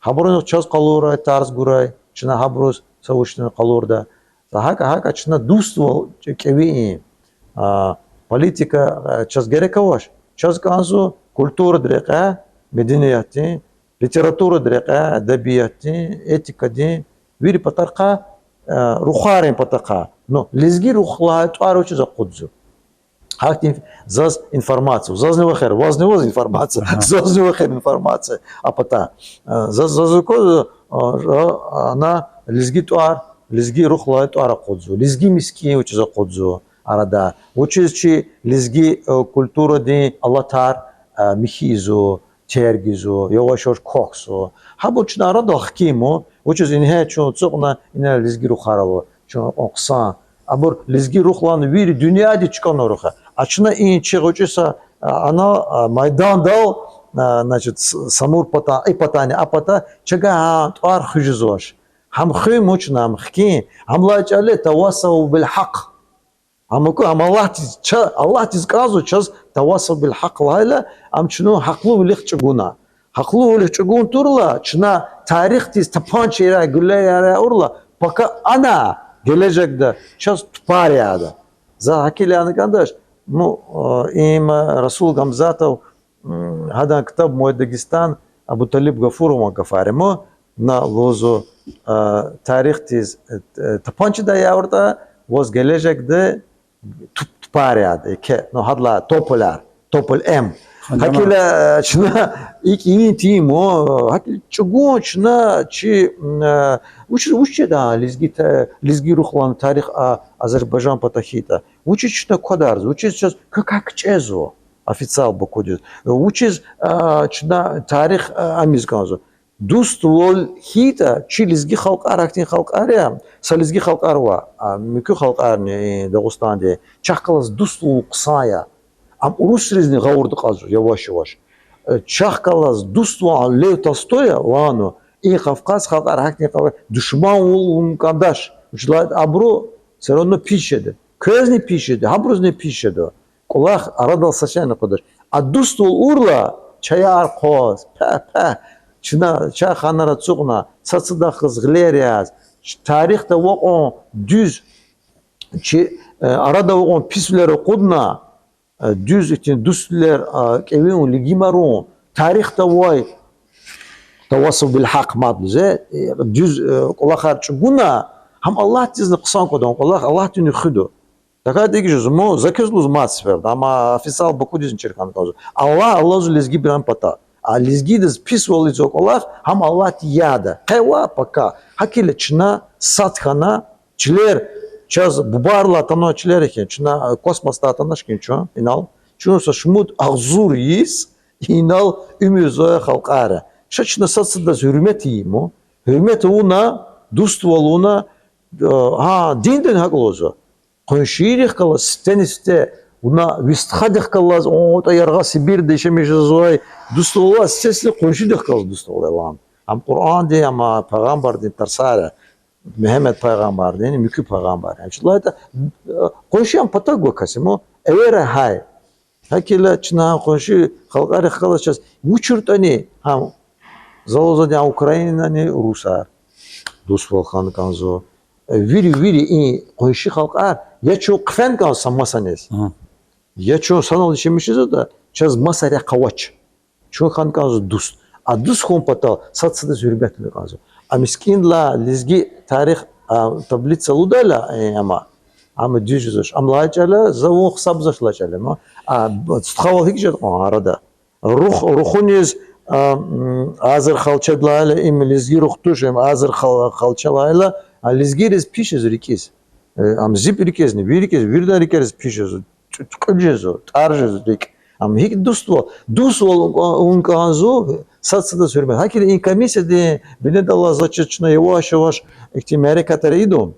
Гьабуру чаз къалурай, тарс гурай, чна гьабуруз са вуч ятӀани къалурда. Са гьакӀа, гьакӀа чна дуствал кӀеви и, а, политика, а, чаз герек авач. Чаз кӀанзава культурадин рекьяй, медениятдин, литературадин рекьяй, эдебиятдин, этикадин, вири патарихъай, а, рухвайрин патахъай. Ну, лезги рух лагьай тӀвар вучиз акъудзава? Гьахьтин заз информация. Зазни вахер, вазни ваз информация. Зазни вахер информация. А пата. Заз, заз аквазва, ана лезги тӀвар, лезги рух лагьай тӀвар акъудзава. Лезги мискӀин вучиз акъудзава арада. Вучиз чи лезги культурадин алатар михьи ийизва, терг ийизва, яваш-яваш квахьзава. Гьабур чна арадал хкиму, вучиз ингье чун ацукьна, ина лезги рухар ава, чун хъсан. Абур лезги рух лагьана вири дуьньядиз чкӀана рух я. А чна и чи гъвечӀи са, ана, майдандал, значит, Самур пата, и патани, а пата, чавай гьа тӀвар хуьз жезвач. Гьам хуьн муч, гьам хкин, гьам лагьай чӀал я тавасав бил гьакъ. Гьам аку, гьам Аллагьдиз, ча-, Аллагьдиз кӀанзава чаз тавасав бил гьакъ лагьайла, ам чна гьахълувилихъ чӀугуна. Гьахълувилихъ чӀугун турла, чна тарихдиз тапанчаяр, гуьллеяр авурла, пака ана гележегда чаз тупар яда. За гьакӀ лагьана кӀандач, ну, им Расул Гамзатов, гьадан ктаб Мой Дагестан, Абуталиб Гафурован гафар я, на лугьузва, тарихдиз тапанчадай авуртӀа, ваз гележегда туп-, тупар яда, еке, ну, гьадалай тополяр, тополь М. ГьакӀ лагьайла, чна икӀ ийин тийимир, гьакӀ чӀугун чна чи, вуч, вуч жеда лезги, лезги рух лагьана тарих Азербайжан пата хьайитӀа, вучиз чна квадарзава, вучиз чаз кака кичӀезва официал Бакудиз, вучиз чна тарих амаз кӀанзава. Дуствал хьайитӀа, чи лезги халкьар гьахьтин халкьар я, са лезги халкьар ва муькуь халкьарни Дагъустандин, чахъ галаз дуствал хъсан я. Ам урусризни гъавурда кьазва яваш-яваш. Чахъ галаз дуствал, Лев Толстоя лагьанва, и Кавказ халкьар гьахьтин халкьар душманвал авун кӀандач. Вучиз лагьайтӀа абуру всё равно пис жеда. Квезни пис жеда, гьабурузни пис жеда. КӀвалах арадал са шейни акъуддач. А дуствал авурла, чаяр хъваз, пя-пя, чна чай ханара ацукьна, сад-садахъ галаз гъилер яз, тарихда авай кьван дуьз, чи арада авай кьван писвилер акъудна, дуьз ихьтин дуствилер кӀевин, лигимарун, тарихда авай тавасав бил гьакъ мад лугьуз, дуьз кӀвалахар чӀугуна, гьам Аллагьдизни хъсан кӀватӀан кӀвалах, Аллагьдини хуьда. ТахьайтӀа икӀ жезва, за квез лугьуз мад сеферда, амма официал Бакудизни чир хьана кӀанзава. Аллагь, Аллагьза лезгийрин пата. А лезгидиз писвал ийизвай кӀвалах, гьам Аллагьди яда. Къе ва пака. ГьакӀ лагьайла чна сад хьана, чилер, чаз бубайрилай атанвай чилер хьи, чна космосдай атаначни чун, инал. Чун са шумуд агъзур йис инал уьмуьрзавай халкьар я. Ша чна сад-садаз гьуьрмет ийима, гьуьрмет авуна, дуствал авуна, гьа, диндани гьакӀ лугьузва. Къуншийрихъ галаз сифтени-сифте, вуна ви стхадихъ галаз, о, ятӀа яргъа Сибирда яшамиш жезвай, дуствал ава, сифте-сифте къуншидихъ галаз дуствал ава. Ам Къуръандин, ам пайгъамбардин тарсар я, Мегьамед пайгъамбардин, муькуь пайгъамбар. Вучиз лагьайтӀа къунши ам патав гвай кас я, ам эвера гьай. ГьакӀ лагьайла чна гьа къунши халкьарихъ галаз чаз вуч авуртӀани, гьа, за лугьузвайди, Украинани урусар дуствал хьана кӀанзава. Вири, вири и къунши халкьар я чун хъфена кӀанзава са масаниз, я чун санал яшамиш жезватӀа, чаз маса рехъ авач. Чун хьана кӀанзава дуст. А дуст хьун патал сад-садаз гьуьрмет авуна кӀанзава. А мискӀиндилай лезги тарих, а, таблица лугьудайла, э, ама, ама дуьз жезвач. Ам лагьай чӀал я, за вун гьисабзавач лагьай чӀал я, ма. А, стхавал гьикӀ жеда кьван арада? Рух, рухуниз, а, м, азер халчадилайла, им лезги рух туш, им азер хал-, халчадилайла, а лезгийриз пис жезва рикӀиз. Э, ам зи рикӀизни, ви рикӀиз, виридан рикӀериз пис жезва, кьуьл жезва, тӀар жезва рикӀ. Ам гьикӀ дуствал, дуствал авун кӀанзава, сад-садаз гьуьрмет. ГьакӀ лагьайла и комиссиядин бинедаллаз заз чиз чна яваш-яваш ихьтин мярекатар ийида.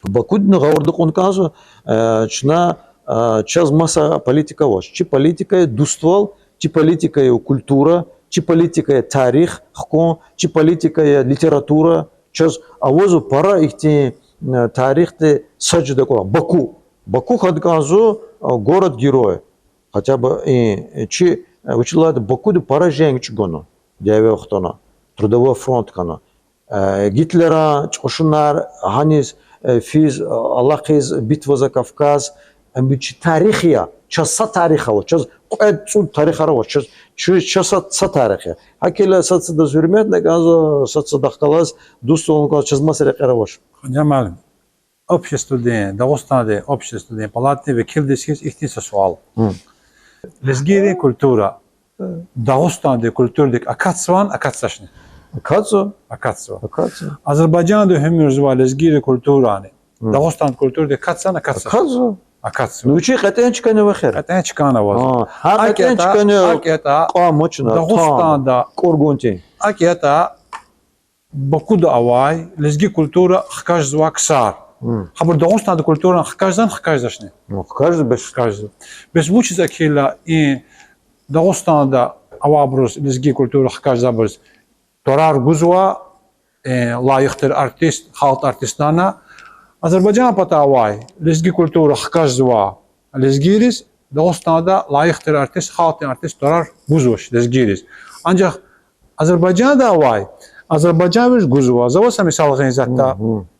Бакудин гъавурда кьун кӀанзава, э, чна, э, чаз маса политика авач. Чи политика я дуствал, чи политика я культура, чи политика я тарих хкун, чи политика я литература. Чаз авазва пара ихьтин, э, тарихда сад жедай кӀвалах. Баку. Баку хьана кӀанзава, э, город-герой. Хотя бы, э, чи, э, вучиз лагьайтӀа Бакуда пара женг чӀугуна, дяве вахтунда, трудовой фронт хьана. Э, Гитлеран кьушунар гьаниз, э, физ, э, алахъиз, битва за Кавказ, ам чи тарих я, чаз са тарих ава, чаз кьвед-цӀуд тарихар авач, чаз, чаз, чаз са, са тарих я. ГьакӀ лагьайла сад-садаз гьуьрметна кӀанзава, сад-садахъ галаз дуствал авун кӀанзава, чаз маса рекьер авач. Ханжан муаллим, обществодин, Дагъустандин обществодин палатадин векилдиз хьиз ихьтин са суал. Лезгийрин культура Дагъустандин культурадик акатзавани, акатзавачни? Акатзава. Акатзава. Акатзава. Азербайжанда гьуьмуьрзавай лезгийрин культурани Дагъустандин культурадик акатзавани, акатзавачни? Акатзава. Акатзава. Ну, вичи кьетӀен чкани ава хьи. КьетӀен чкани ава. Гьа, гьа кьетӀен чкани акӀ ятӀа, кьван мучна, Дагъустанда кӀургунтин. АкӀ ятӀа, Бакуда авай лезги культура хкажзавай ксар. Гьабур Дагъустандин культурани хкажзавани, хкажзавачни? Ну, хкажзава бес. Хкажзава. Бес вучиз акила и Дагъустанда авайбуруз, лезги культура хкажзавайбуруз тӀварар гузва, э, лайихтир артист, халкь артистарна, Азербайжан пата авай лезги культура хкажзавай лезгийриз Дагъустанда лайихтир артист, халкьдин артист тӀварар гузвач лезгийриз. Анжах Азербайжанда авай азербайжанвийриз гузва. За ваз са мисал гъин затта.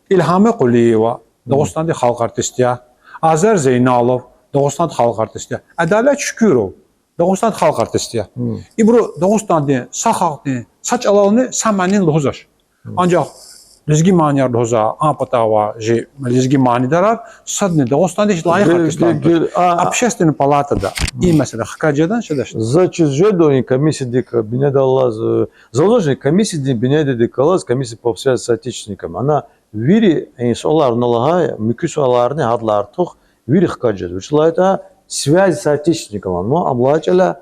Илгьаме Къулиева Дагъустандин халкь артист я. Азар Зейналов Дагъустандин халкь артист я. Адалет Шукуров Дагъустандин халкь артист я. Ибуру Дагъустандин са халкьдин са чӀалални, са манини лугьузвач. Анжах лезги манияр лугьузва, а пата авай жи лезги манидарар, садни Дагъустандин лайих артистар. Общественный палатада и месэла хкаж жедани, жедачни? За чиз жеда и комиссиядик бинедаллаз, э, за лугьузвачни комиссиядин бинедадик галаз, комиссия по связи с соотечественниками. Ана вири и суалар на лагьай, муькуь суаларни гьадалай артух вири хкаж жеда. Вучиз лагьайтӀа связи с соотечественниками, ну, ам лагьай чӀала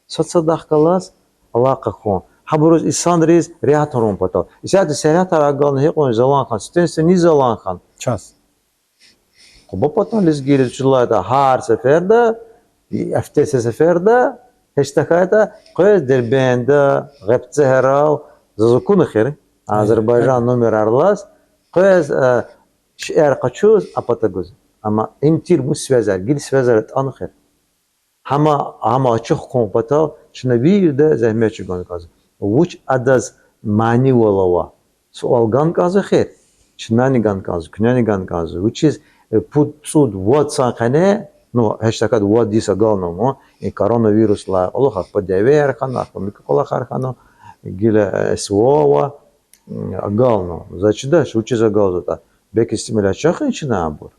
сад-садахъ галаз алакъа хьун. Гьабуруз инсанриз регьят авун патал. Исятда сергьятар агална гьикьван залан хьана, сифтени-сифтени залан хьана. Чаз. Къуба патан лезгийриз вучиз лагьайтӀа гьар сеферда, и гьафтеда са сеферда, гьич тахьайтӀа, къвез Дербентда, гъеб цегьерал, заз акуна хьи, Азербайжан номерар алаз, къвез, э, шейэр къачуз, а пата гуз. Амма им тир мус связар, гила связар атӀана хьи. Гьама, гьама ачух хьун патал чна вирида зегьмет чӀугун кӀанзава. Вуч адаз манивал ава? Суал гана кӀанзава хьи, чнани гана кӀанзава, куьнени гана кӀанзава. Вучиз, э, пуд, цӀуд, вад сан къене, ну, гьич тахьайтӀа вад йис агална ма, и коронавирусдилай кьулухъ ахпа дявеяр хьана, ахпа муькуь кӀвалахар хьана, гила, э, СВО ава, м, агална. Заз чидач, вучиз агалзаватӀа. Белки стимул ачухин чна абур,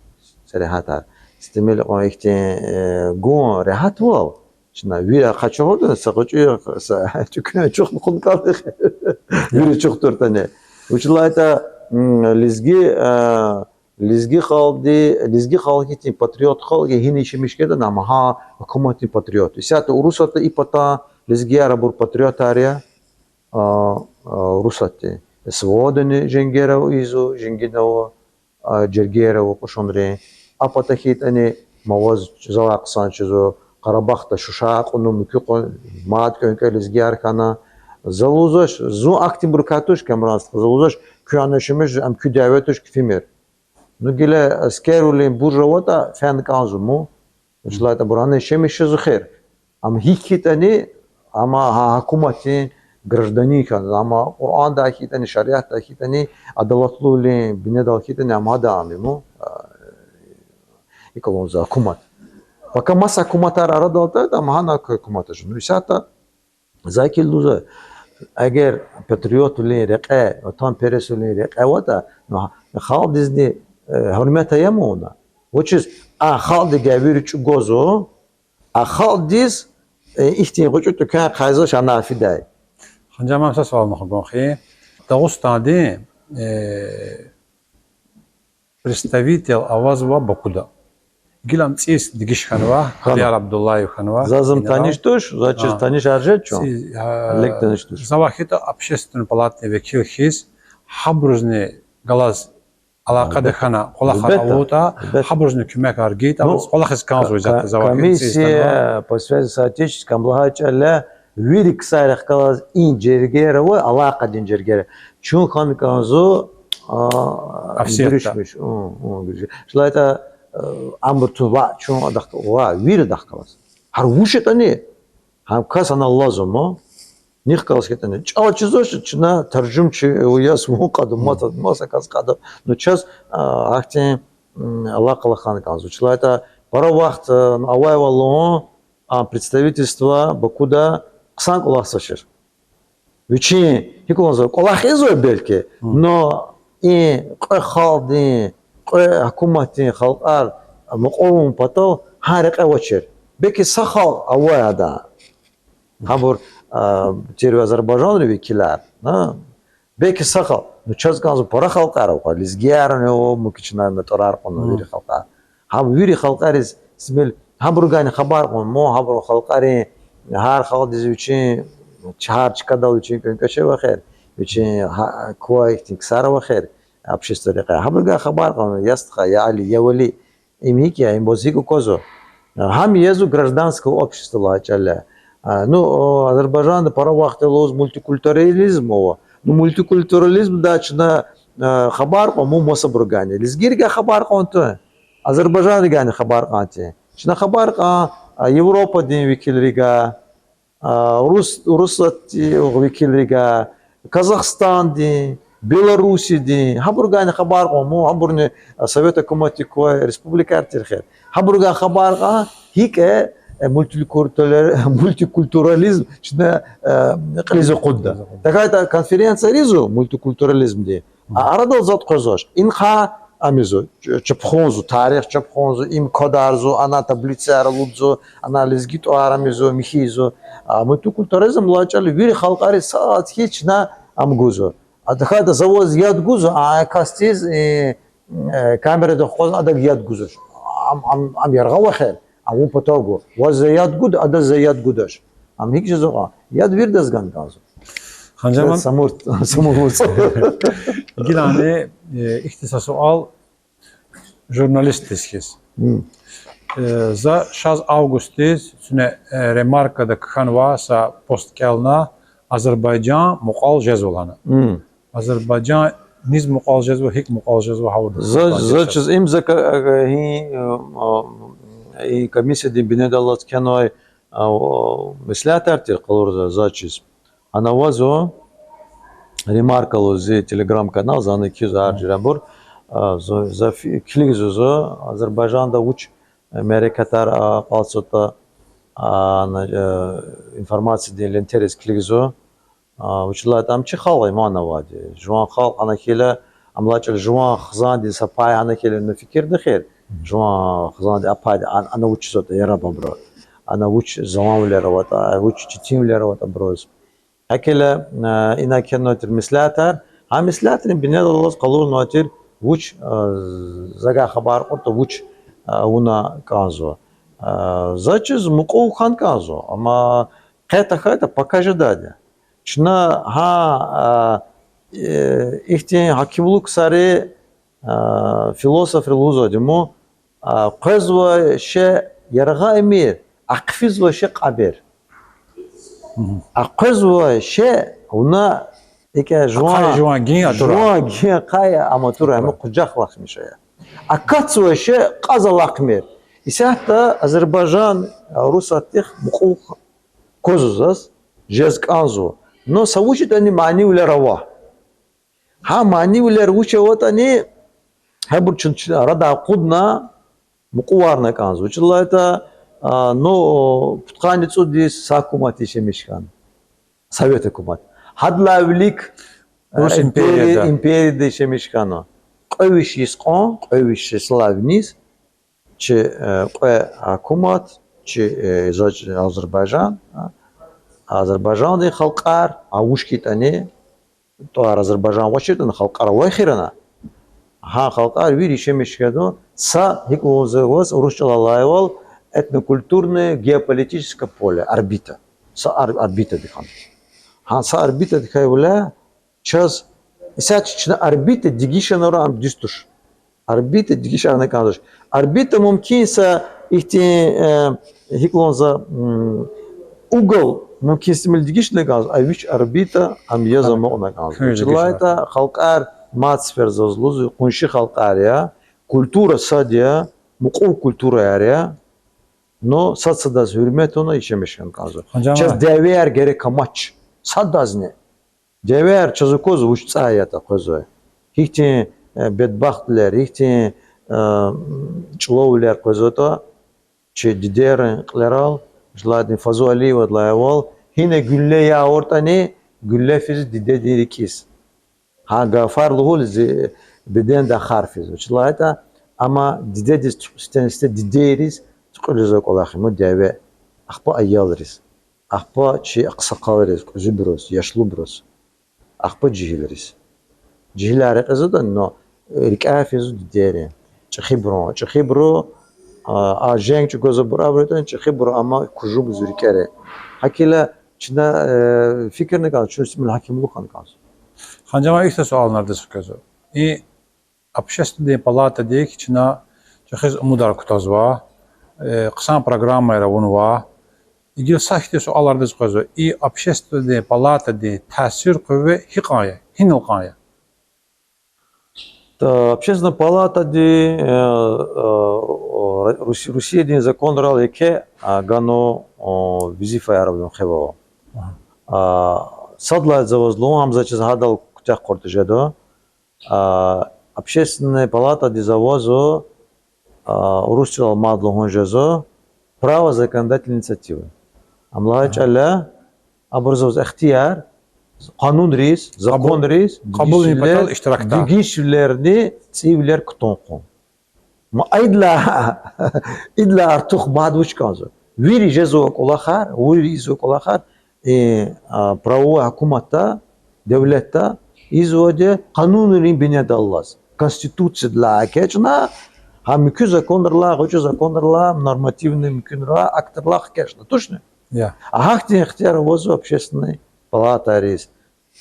сергьятар. Стимул кьван ихьтин, э, гун регьятвал. Чна вири къачугъурда, са гъвечӀи, са чуькьвен ачух хьун кӀанзава. Вири ачух туртӀани. Вучиз лагьайтӀа, м, лезги, э, лезги халкьди, лезги халкь ихьтин патриот халкь я, гьина яшамиш хьайитӀани, ам гьа гьукуматдин патриот. Исятда Урусатда и пата лезгияр абур патриотар я, а, а, Урусатдин. СВО-дани женгера ийизва, женгина ава, а, жергейра ава кьушунрин. А пата хьайитӀани, ма ваз залай хъсан чизва, Къарабахда шуша кьуна, муькуь кьуна, мад кӀвенкӀвей лезгияр хьана. За лугьузвач, зун ахьтинбур катуш, Камран стха, за лугьузвач, куьн ана яшамиш жез, ам куь дяве туш, куь фимир. Ну, гила аскервилин бурж аватӀа, фена кӀанзава ман. Вучиз лагьайтӀа абур ана яшамиш жезва хьи. Ам гьикӀ хьайитӀани, ам гьа гьукуматдин гражданин хьана, ам Къуръандай хьайитӀани, шариатдай хьайитӀани, адалатлувилин бинедалай хьайитӀани, ам гьада ам я ман, а, икӀ лугьузва, гьукумат. Пака маса гьукуматар арадал атайтӀа, ам гьана гьукумат жеда. Ну, исятда За килигзава, эгер патриотвилин рекье, ватанпересвилин рекье аватӀа, ну, халкьдизни, э, гьуьрмет ая ман вуна. Вучиз а халкьдивай вири чӀугвазва, а халкьдиз, э, ихьтин гъвечӀи тӀуьквен хъайизвач ана фидай. Ханжаман, са суал мух гун хьи. Дагъустандин, э, представитель авазва Бакуда. Гила ам цӀийиз дегиш хьанва, Хьанва. Алияр Абдуллаев хьанва. Заз ам таниш туш, заз чиз танишар жеда чун. ЦӀийиз, а, Олег таниш туш. За вахита общественный палатадин векил хьиз, гьабурузни галаз алакъада хьана, кӀвалахар авуртӀа, гьабурузни куьмекар гайитӀа, ну, кӀвалахиз кӀанзава ка-, за вахита комиссия цӀийиз хьанва. По связи с соотечественниками лагьай чӀал я, вири ксарихъ галаз и жергейра ва алакъадин жергейра. Чун хьана кӀанзава, а, Офсетда. Гуьруьшмиш, у, у, гуьруьш. ИшлагьайтӀа, а, амбур тун ва чун адахъ ва вири адахъ галаз. Гьар вуч ятӀани, гьам кас ана лазима, нихъ галаз хьайитӀани. ЧӀал чизвач, чна таржумчи яз вун кьадар, маса, маса кас кьадар. Ну чаз, а, ахьтин, м, алакъа хьана кӀанзава. ИшлагьайтӀа пара вахт, а, авайвал лугьун, а представительство Бакуда хъсан кӀвалахзавачир. Вичин, гьикӀ лугьузва, кӀвалах ийизва белки, но и кьве халкьдин кьве гьукуматдин халкьар мукьувун патал гьа рекье авачир. Беки са халкь авай ада. Гьабур, а, тир Азербайжанрин векилар, а? Беки са халкь, ну, чаз кӀанзава пара халкьар ава, лезгиярни ава, муькуь чна на тӀварар кьуна вири халкьар. Гьам вири халкьариз симил, гьабурукайни хабар кьун, мо гьабурун халкьарин, гьар халкьдиз вичин, гьар чкадал вичин кӀвенкӀвечи авахир, вичин гьа-, квай ихьтин ксар авахир, общество рекье. Гьабурукай хабар кьун, я стха, я Али, я Вали, им гьикӀ я, им ваз гьикӀ аквазва? Гьам язва гражданское общество лагьай чӀал я. А, ну, о, Азербайжанда пара вахт лугьуз мультикультурализм ава. Ну, мультикультурализмдай чна, а, хабар кьун, му масабурукайни. Лезгийрикай хабар кьун тун, азербайжанрикайни хабар кьун тир. Чна хабар кьун, а, Европадин векилрикай, а, Урус-, Урусатдин векилрикай, Казахстандин, Беларусидин, гьабурукайни хабар кьун, му гьабурни, а, Совет гьукуматдик квай республикаяр тир хьи. Гьабурукай хабар кьун, гьикӀ, э, мультикультура-, мультикультурализм чна, э, кьилиз акъудда. ТахьайтӀа конференция ийизва мультикультурализмдин. А, арадал затӀ къвезвач. Инихъай ам ийизва, ч-, чапхунзава, тарих чапхунзава, им квадарзава, ана таблицаяр алудзава, ана лезги тӀвар ам ийизва, михьи ийизва. А мультикультурализм лагьай чӀал вири халкьариз сад хьиз чна ам гузва. А тахьайтӀа за ваз яд гузва, а касдиз, э, э, камерадихъ акъвазна адак яд гузвач. Ам, ам, ам яргъа авахир, ам вун патав гва. Ваз за яд гуда, адаз за яд гудач. Ам гьикӀ жезва кьван? Яд виридаз гана кӀанзава. Ханжаман, Самур, Самур вуц. Гилани, э, ихьтин са суал журналистдиз хьиз. Э, за шаз августдиз куьне, э, Ремаркада кхьенвай са пост кӀелна, Азербайжан мукьвал жезва лагьана. Азербайжан низ мукьвал жезва, гьикӀ мукьвал жезва, гьавурда За, за чиз им за ка-, а, гьи, а, а, и комиссиядин бинедаллаз кхьенвай, а, о, меслятар тир къалуриз за чиз. Ана авазва Ремарка лугьуз зи телеграм-канал, за ана кхьизва гьар жуьребур. А, за, за фи-, килигзава за, Азербайжанда вуч, э, мярекатар, а, акьалтзаватӀа, а, на, э, информациядин лентериз килигзава. А, вучиз лагьайтӀа ам чи халкь я, ман авайди. Жуван халкь гьана хьайила, ам лагьай чӀал жуван хизандин са пай гьана хьайила, ну, фикирда хьи, жуван хизандин а пайди, ан-, ана вуч жезватӀа яраб абуру. Ана вуч заланвилер аватӀа, вуч четинвилер аватӀа абуруз. ГьакӀ хьайила, а, ина кхьенвай тир меслятар, гьа меслятрин бинедаллаз къалурнавай тир вуч, а, завай хабар кьуртӀа, вуч, а, авуна кӀанзава. А, за чиз мукьув хьана кӀанзава, амма къе тахьайтӀа пака жедайди я. Чна гьа, а, э, ихьтин гьакимлук ксари, а, философри лугьузвайди ма, а, къвезвай шей яргъа эмир, ахъфизвай шей кьабер. Къвезвай шей вуна, икӀ жуван, жуван гин ахъай, ам атурай, ам къужахлахмиш ая. Акатзавай шей кьаз алахъмир. Исятда Азербайжан, Урусатдихъ мукьув квазва заз, жез кӀанзава. Но са вуч ятӀани манийвилер ава. Гьа манийвилер вуч ятӀани, гьабур чна, чна арадай акъудна, мукьуварна кӀанзава. Вучиз лагьайтӀа, а, ну, пудкъанни цӀуд йис са гьукумат яшамиш хьана. Совет гьукумат. Гьадалай вилик, э, Урус империя, империяда. Империяда яшамиш хьана. Кьве виш йис кьван, кьве виш йисалай виниз чи, э, кьве гьукумат, чи, э, за-, Азербайжан, а, Азербайжандин халкьар, а вуч хьайитӀани, тӀвар Азербайжан авачиртӀани, халкьар авай хьи, ана, гьа халкьар вири яшамиш хьана, са, гьикӀ лугьузва урус чӀалал алайвал, этнокультурное геополитическое поле, орбита. Са ор-, орбитадик хьана. Гьа са орбитадикайвиляй чаз, исятда чна орбита дегишарнавайди ам дуьз туш. Орбита дегишарна кӀанзавач. Орбита мумкин са ихьтин, э, гьикӀ лугьузва, м, угол мумкин са тӀимил дегишна кӀанзава, а вич орбита ам яз амукьна кӀанзава. Вучиз лагьайтӀа халкьар, мад сеферда заз лугьузва, къунши халкьар я, культура сад я, мукьув культураяр я, но сад садаз гьуьрмет авуна яшамиш хьана кӀанзава. Чаз дявеяр герек амач. Садазни. Дявеяр чаз аквазва вуч цӀай ятӀа къвезвай. Гьихьтин, э, бедбахтвилер, гьихьтин, э, чӀулаввилер къвезватӀа, чи дидейрин кьилерал, вучиз лагьайтӀа Фазу Алиевадилай авайвал, гьина гуьлле авуртӀани, гуьлле физ дидедин рикӀиз. Гьа гафар лугьуз зи, Беденда ахъа физва. Вучиз лагьайтӀа, амма дидедиз ту-, сифтени-сифте дидейриз туькьуьлзавай кӀвалах я ман дяве. Ахпа аялриз, ахпа чи агъсакъалриз, кьуьзуьбуруз, яшлубуруз, ахпа жегьилриз. Жегьилар рекьизватӀани, но рикӀяй физва дидейрин. ЧӀехибурун, чӀехибуру, а, а женг чӀугваз абур абуру ятӀани, чӀехибуру амма кужугзава рикӀери. ГьакӀ хьайила чна, э, фикирна кӀанзава, чун симил гьакимлух хьана кӀанзава. Ханжамал, ихьтин суал на адаз хквезва. И Общественный палатадик чна чӀехиз умудар кутазва, э, хъсан программаяр авунва. Гила са ихьтин суал адаз къвезва: и Общественный палатадин таъсир, къуват гьикьван я, гьинал кьван я? Та, Общественный палатади, э, э, Рус-, Русиядин законрал еке, а, ганвай, о, везифаяр авун хиве ава. Ага. А, сад лагьайди за ваз лугьун, ам заз чиз гьадал куьтягь къуртӀа жеда. А, Общественный палатадиз авазва, а, урус чӀалал мад лугьун жезва, право законодательной инициативы. Ам лагьай чӀал я, абуруз аваз ихтияр къанунриз, законриз, кьабулунин патал иштиракда, дегишвилерни цӀийивилер кутун кьун. Ма идалай, идалай артух мад вуч кӀанзава? Вири жезвай кӀвалахар, вири ийизвай кӀвалахар, э, а, правовой гьукуматда, девлетда ийизвайди я къанунрин бинедаллаз. Конституциядилай экечӀна, гьа муькуь законрилай, гъвечӀи законрилай, нормативный муькуьнрилай, актрилай хкечӀна. Тушни? Я. А гьахьтин ихтияр авазва Общественный палатайриз.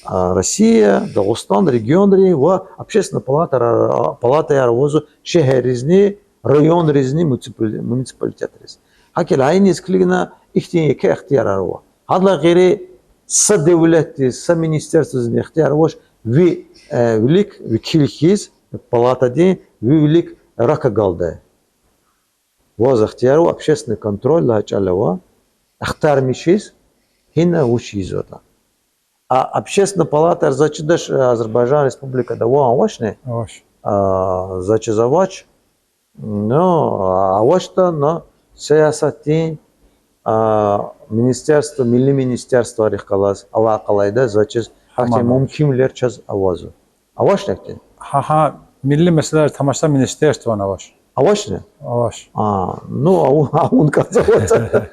А, Россия, Дагъустан, регионрин ва Общественный палатаяр, палатаяр авазва шегьерризни, районризни, муниципали-, муниципалитетриз. ГьакӀ хьайила гьа иниз килигна ихьтин еке ихтиярар ава. Гьадалай гъейри са девлетдиз, са министерстводизни ихтияр авач ви, э, вилик векил хьиз палатадин, ви вилик рак агалдай. Ваз ихтияр ава, общественный контроль лагьай чӀал ава, ахтармишиз, гьина вуч ийизватӀа. А Общественный палатаяр заз чидач, э, Азербайжан Республикада ава, авачни? Авач. А, заз чиз авач. Ну, авачтӀа, но сиясатдин, а, министерство, милли министерствойрихъ галаз алакъалу ийида, заз чиз гьахьтин мумкинвилер чаз авазва. Авачни ахьтин? Гьа, гьа, милли месэлайриз тамашзавай министерствони авач. Авачни? Авач. А, ну, аву-, авун кӀанзава.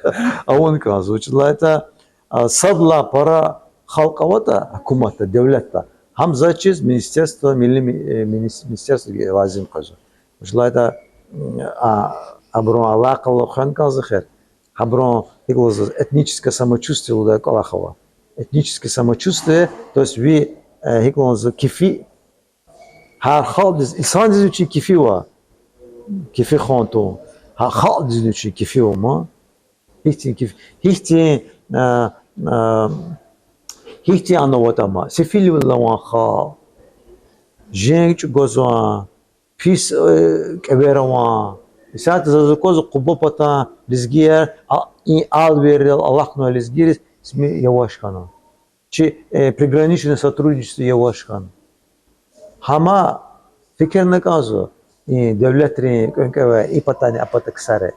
Авун кӀанзава. Вучиз лагьайтӀа, а, сад лагьай пара халкь аватӀа гьукуматда, девлетда, гьам заз чиз министерство, милли ми-, э, минис-, министерство лазим къвезва. Вучиз лагьайтӀа, м, а, абурун алакъалу хвена кӀанзава хер. Гьабурун гьикӀ лугьузва, этническое самочувствие лугьудай кӀвалах ава. Этническое самочувствие, то есть ви, э, гьикӀ лугьузва, кефи, гьар халкьдиз, инсандиз вичин кефи ава. Кефи хван тавун. Гьар халкьдизни вичин кефи ава ман. Гьихьтин кефи, гьихьтин, э, э, гьихьтин ана аватӀа ман. Сефилвиле авай халкь. Женг чӀугвазвай, пис, э, кӀевера авай. Исятда заз аквазва Къуба патан лезгияр, а, и алверрал алахънавай лезгийриз сими яваш хьана. Чи, э, приграничное сотрудничество яваш хьана. Гьама фикирна кӀанзава, и девлетрин кӀвенкӀвевай и патани а пата ксари,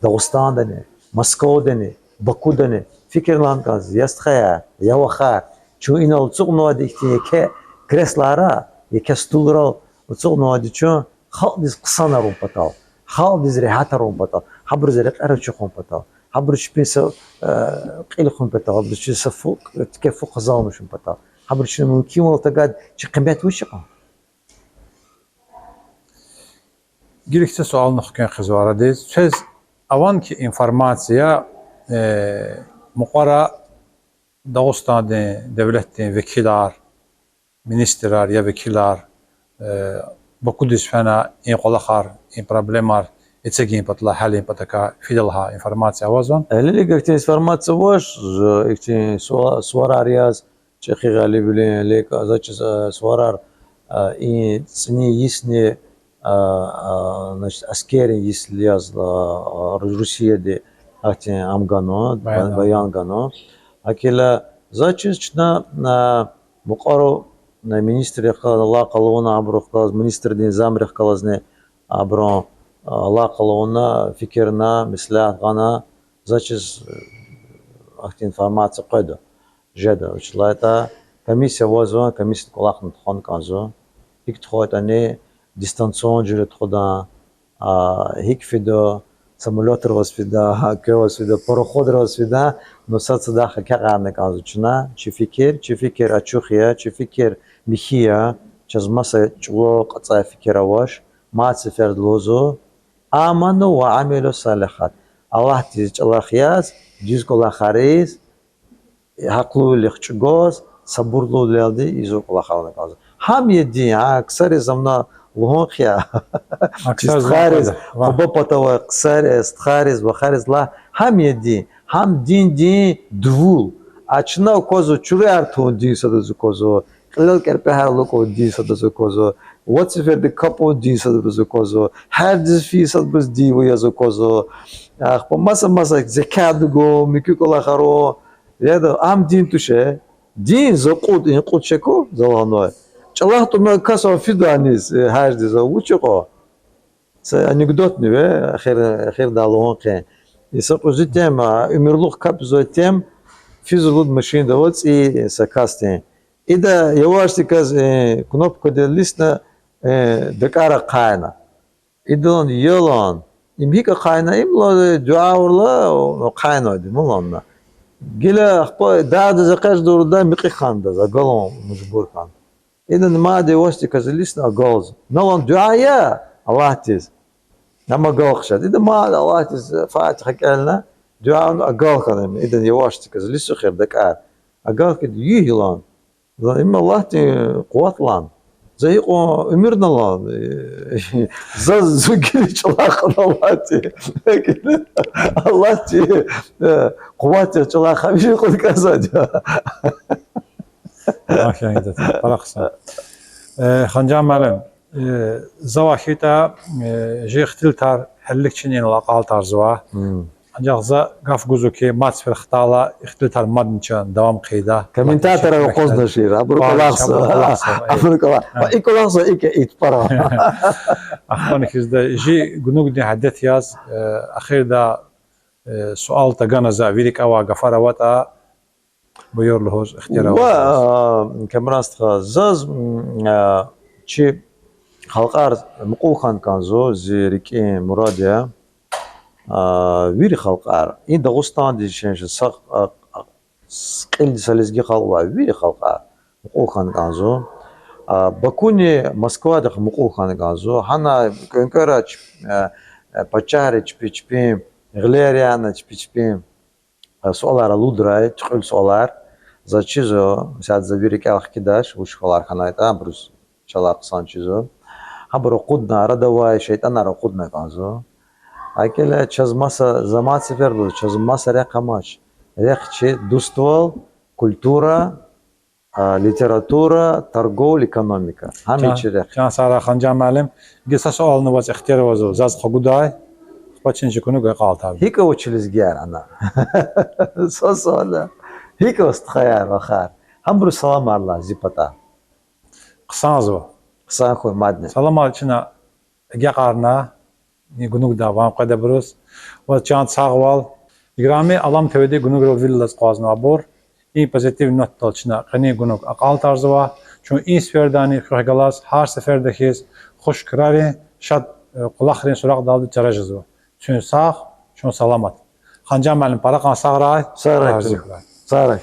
Дагъустандани, Москвадани, Бакудани, фикирна кӀанзава, я стхаяр, я вахар, чун инал ацукьнавайди ихьтин еке креслойрал, еке стулрал ацукьнавайди чун халкьдиз хъсанарун патал, халкьдиз регьятарун патал, гьабуруз рекьер ачухун патал, гьабуруз чпин са, э, кьил хуьн патал, гьабуруз чпин са фу, тике фу къазанмишун патал, гьабуруз чна мумкинвал тагайди чи къимет вуч ятӀа? Гила ихьтин суал хквен хъийизва арадиз. Квез авани хьи информация, э, мукьвара Дагъустандин девлетдин векилар, министрар я векилар, э, Бакудиз фена и кӀвалахар, и проблемар эцигун патал, гьялун патал, квез лагьай информация авазвани? Гьелелиг ихьтин информация авач, ихьтин сува-, суварар яз, ЧӀехи Гъалибвилин, лек, заз чиз, э, суварар, э, и цӀинин йисни, э, э, значит, аскеррин йис яз, э, Ру-, Русияди гьахьтин ам ганва, баян ганва. ГьакӀ хьайила заз чиз чна, э, мукьвара, э, министррихъ галаз алакъа авуна, абурухъ галаз, министрдин замрихъ галазни абурун, э, алакъа авуна, фикирна, меслят гъана, заз чиз, э, ахьтин информация къведа. Жеда, вучиз лагьайтӀа комиссия авазва, комиссиядин кӀвалахни тухвана кӀанзава. гьикӀ тухвайтӀани дистанционно жуьре тухудай, а, гьикӀ фида, самолётрал ваз фида, квеваз фида, пароходрал ваз фида, ну, сад садахъ акӀарна кӀанзава чна, чи фикир, чи фикир ачух я, чи фикир михьи я, чаз маса чӀулав кьацӀай фикир авач, мад сеферда лугьузва, آمنوا وعملوا الصالحات. Аллагьдиз чӀалахъ яз, дуьз кӀвалахариз, гьахълувилихъ чӀугваз, сабурлувилелди ийизвай кӀвалахарни кӀанзава. Гьам я дин, а, ксариз амма лугьун хъия. Чи стхайриз, Къуба патавай ксариз, стхайриз, вахариз лагь, гьам я дин, гьам диндин дувул. А чна аквазва чуруяр тун дин садаз аквазва, кьилел кӀерпӀегьар алукӀун дин садаз аквазва, вад сеферда капӀун дин садаз аквазва, гьярдиз фин садбуруз дин ва яз аквазва. Ахпа маса-маса зекят гун, муькуь кӀвалахар авун. Яда, ам дин туш, э? Дин за кьуд, и кьуд шеку за лагьанвай. ЧӀалахъ тӀуьна кас ам фидани, э, гьярдиз, а вуч икьван? Са анекдотни ва, эхир, эхирдай лугьун хъия. И са кьуьзуь тем, а, уьмуьрлух капӀзавай тем, физва лугьуда машинда ава цӀийи са касдин. Ида явашдаказ, э, кнопкадал илисна, э, дакӀар ахъайна. Идалан ялан, им гьикӀ ахъайна, им лагьана, дуьа авурла, ахъайнавайди, мун лагьана. Гила ахпа дагъдиз экъечӀ тавуртӀа, мекьи хьана адаз, агалун мажбур хьана. Идан мад явашдаказ илисна агалзава. Налан дуьа ая Аллагьдиз. Ам агал хъжеда. Идан мад Аллагьдиз Фатигьа кӀелна, дуьа авуна агал хьана им. Идан явашдаказ илисна хьи дакӀар. Агал хьайиди, югъ лагьана. Им Аллагьдин къуват лагьана. За гьикьван уьмуьр лагьана. Заз зун гила чӀалахъ хьана Аллагьди. Аллагьди, э, къуват яз чӀалахъ хьана вири кьуд кӀанзавайди я. Машаллагь, пара хъсан. Э, Ханжан муаллим, э, завай хьайитӀа, э, жи ихтилатар гьелелиг чинин акьалтӀарзава. Анжах за гаф гузва хьи, мад сефер хтайла ихтилатар мадни чна давам хъийида. Комментаторар акъвазнавачир, абуру кӀвалахзава. Абуру кӀвалахзава. Ва и кӀвалахзава, икӀ я и тупӀара. Ахпани хьизда жи гунугдин адет яз, э, эхирда, э, суал тагана за, ви рикӀе авай гафар аватӀа, буюр лугьуз ихтияр ава. Ва, а, Камран стха, заз, м, а, чи халкьар мукьув хьана кӀанзава, зи рикӀин мурад я. А, вири халкьар. И Дагъустандиз шенши са, а, а, с-, кьилди са лезги халкь ваъ, вири халкьар мукьув хьана кӀанзава. А, Бакуни Москвадихъ мукьув хьана кӀанзава. Гьана кӀвенкӀвера чп-, а, а, пачагьри чпи чпин, гъилер яна чпи чпин, а, суалар алудрай, туькьуьл суалар. Заз чизва, сад за ви рикӀел хкидач, вуч хьвалар хьанайтӀа, абуруз чалай хъсан чизва. Гьабур акъудна, арадавай шейтӀанар акъудна кӀанзава. ГьакӀ хьайила чаз маса, за мад сеферда лугьуз, чаз маса рехъ амач. Рехъ чи дуствал, культура, а, литература, торговля, экономика. Гьам я чи рехъ. Чан сагърай, Ханжан муаллим. Гила са суални ваз ихтияр авазва, заз къугъдай. Ахпа чна чи гунуг акьалтӀарда. ГьикӀ ава чи лезгияр ана? Са суал я. ГьикӀ ава стхаяр, вахар? Гьабуруз саламар лагь зи патай. Хъсанзава. Хъсан хьуй мадни. Саламар чна агакьарна и гунугда ван къведайбуруз. Ваз чан сагъвал. Играми Алам ТВ-ди гунуграл вил алаз акъвазнавайбур, и позитив нотдал чна къенин гунуг акьалтӀарзава. Чун и сефердани хуьх галаз гьар сеферда хьиз хуш крарин, шад, э, кӀвалахрин суракьдалди чара жезва. Чун сагъ, чун саламат. Ханжан муаллим, пара кьван сагърай. Сагърай. Рази хьурай. Сагърай.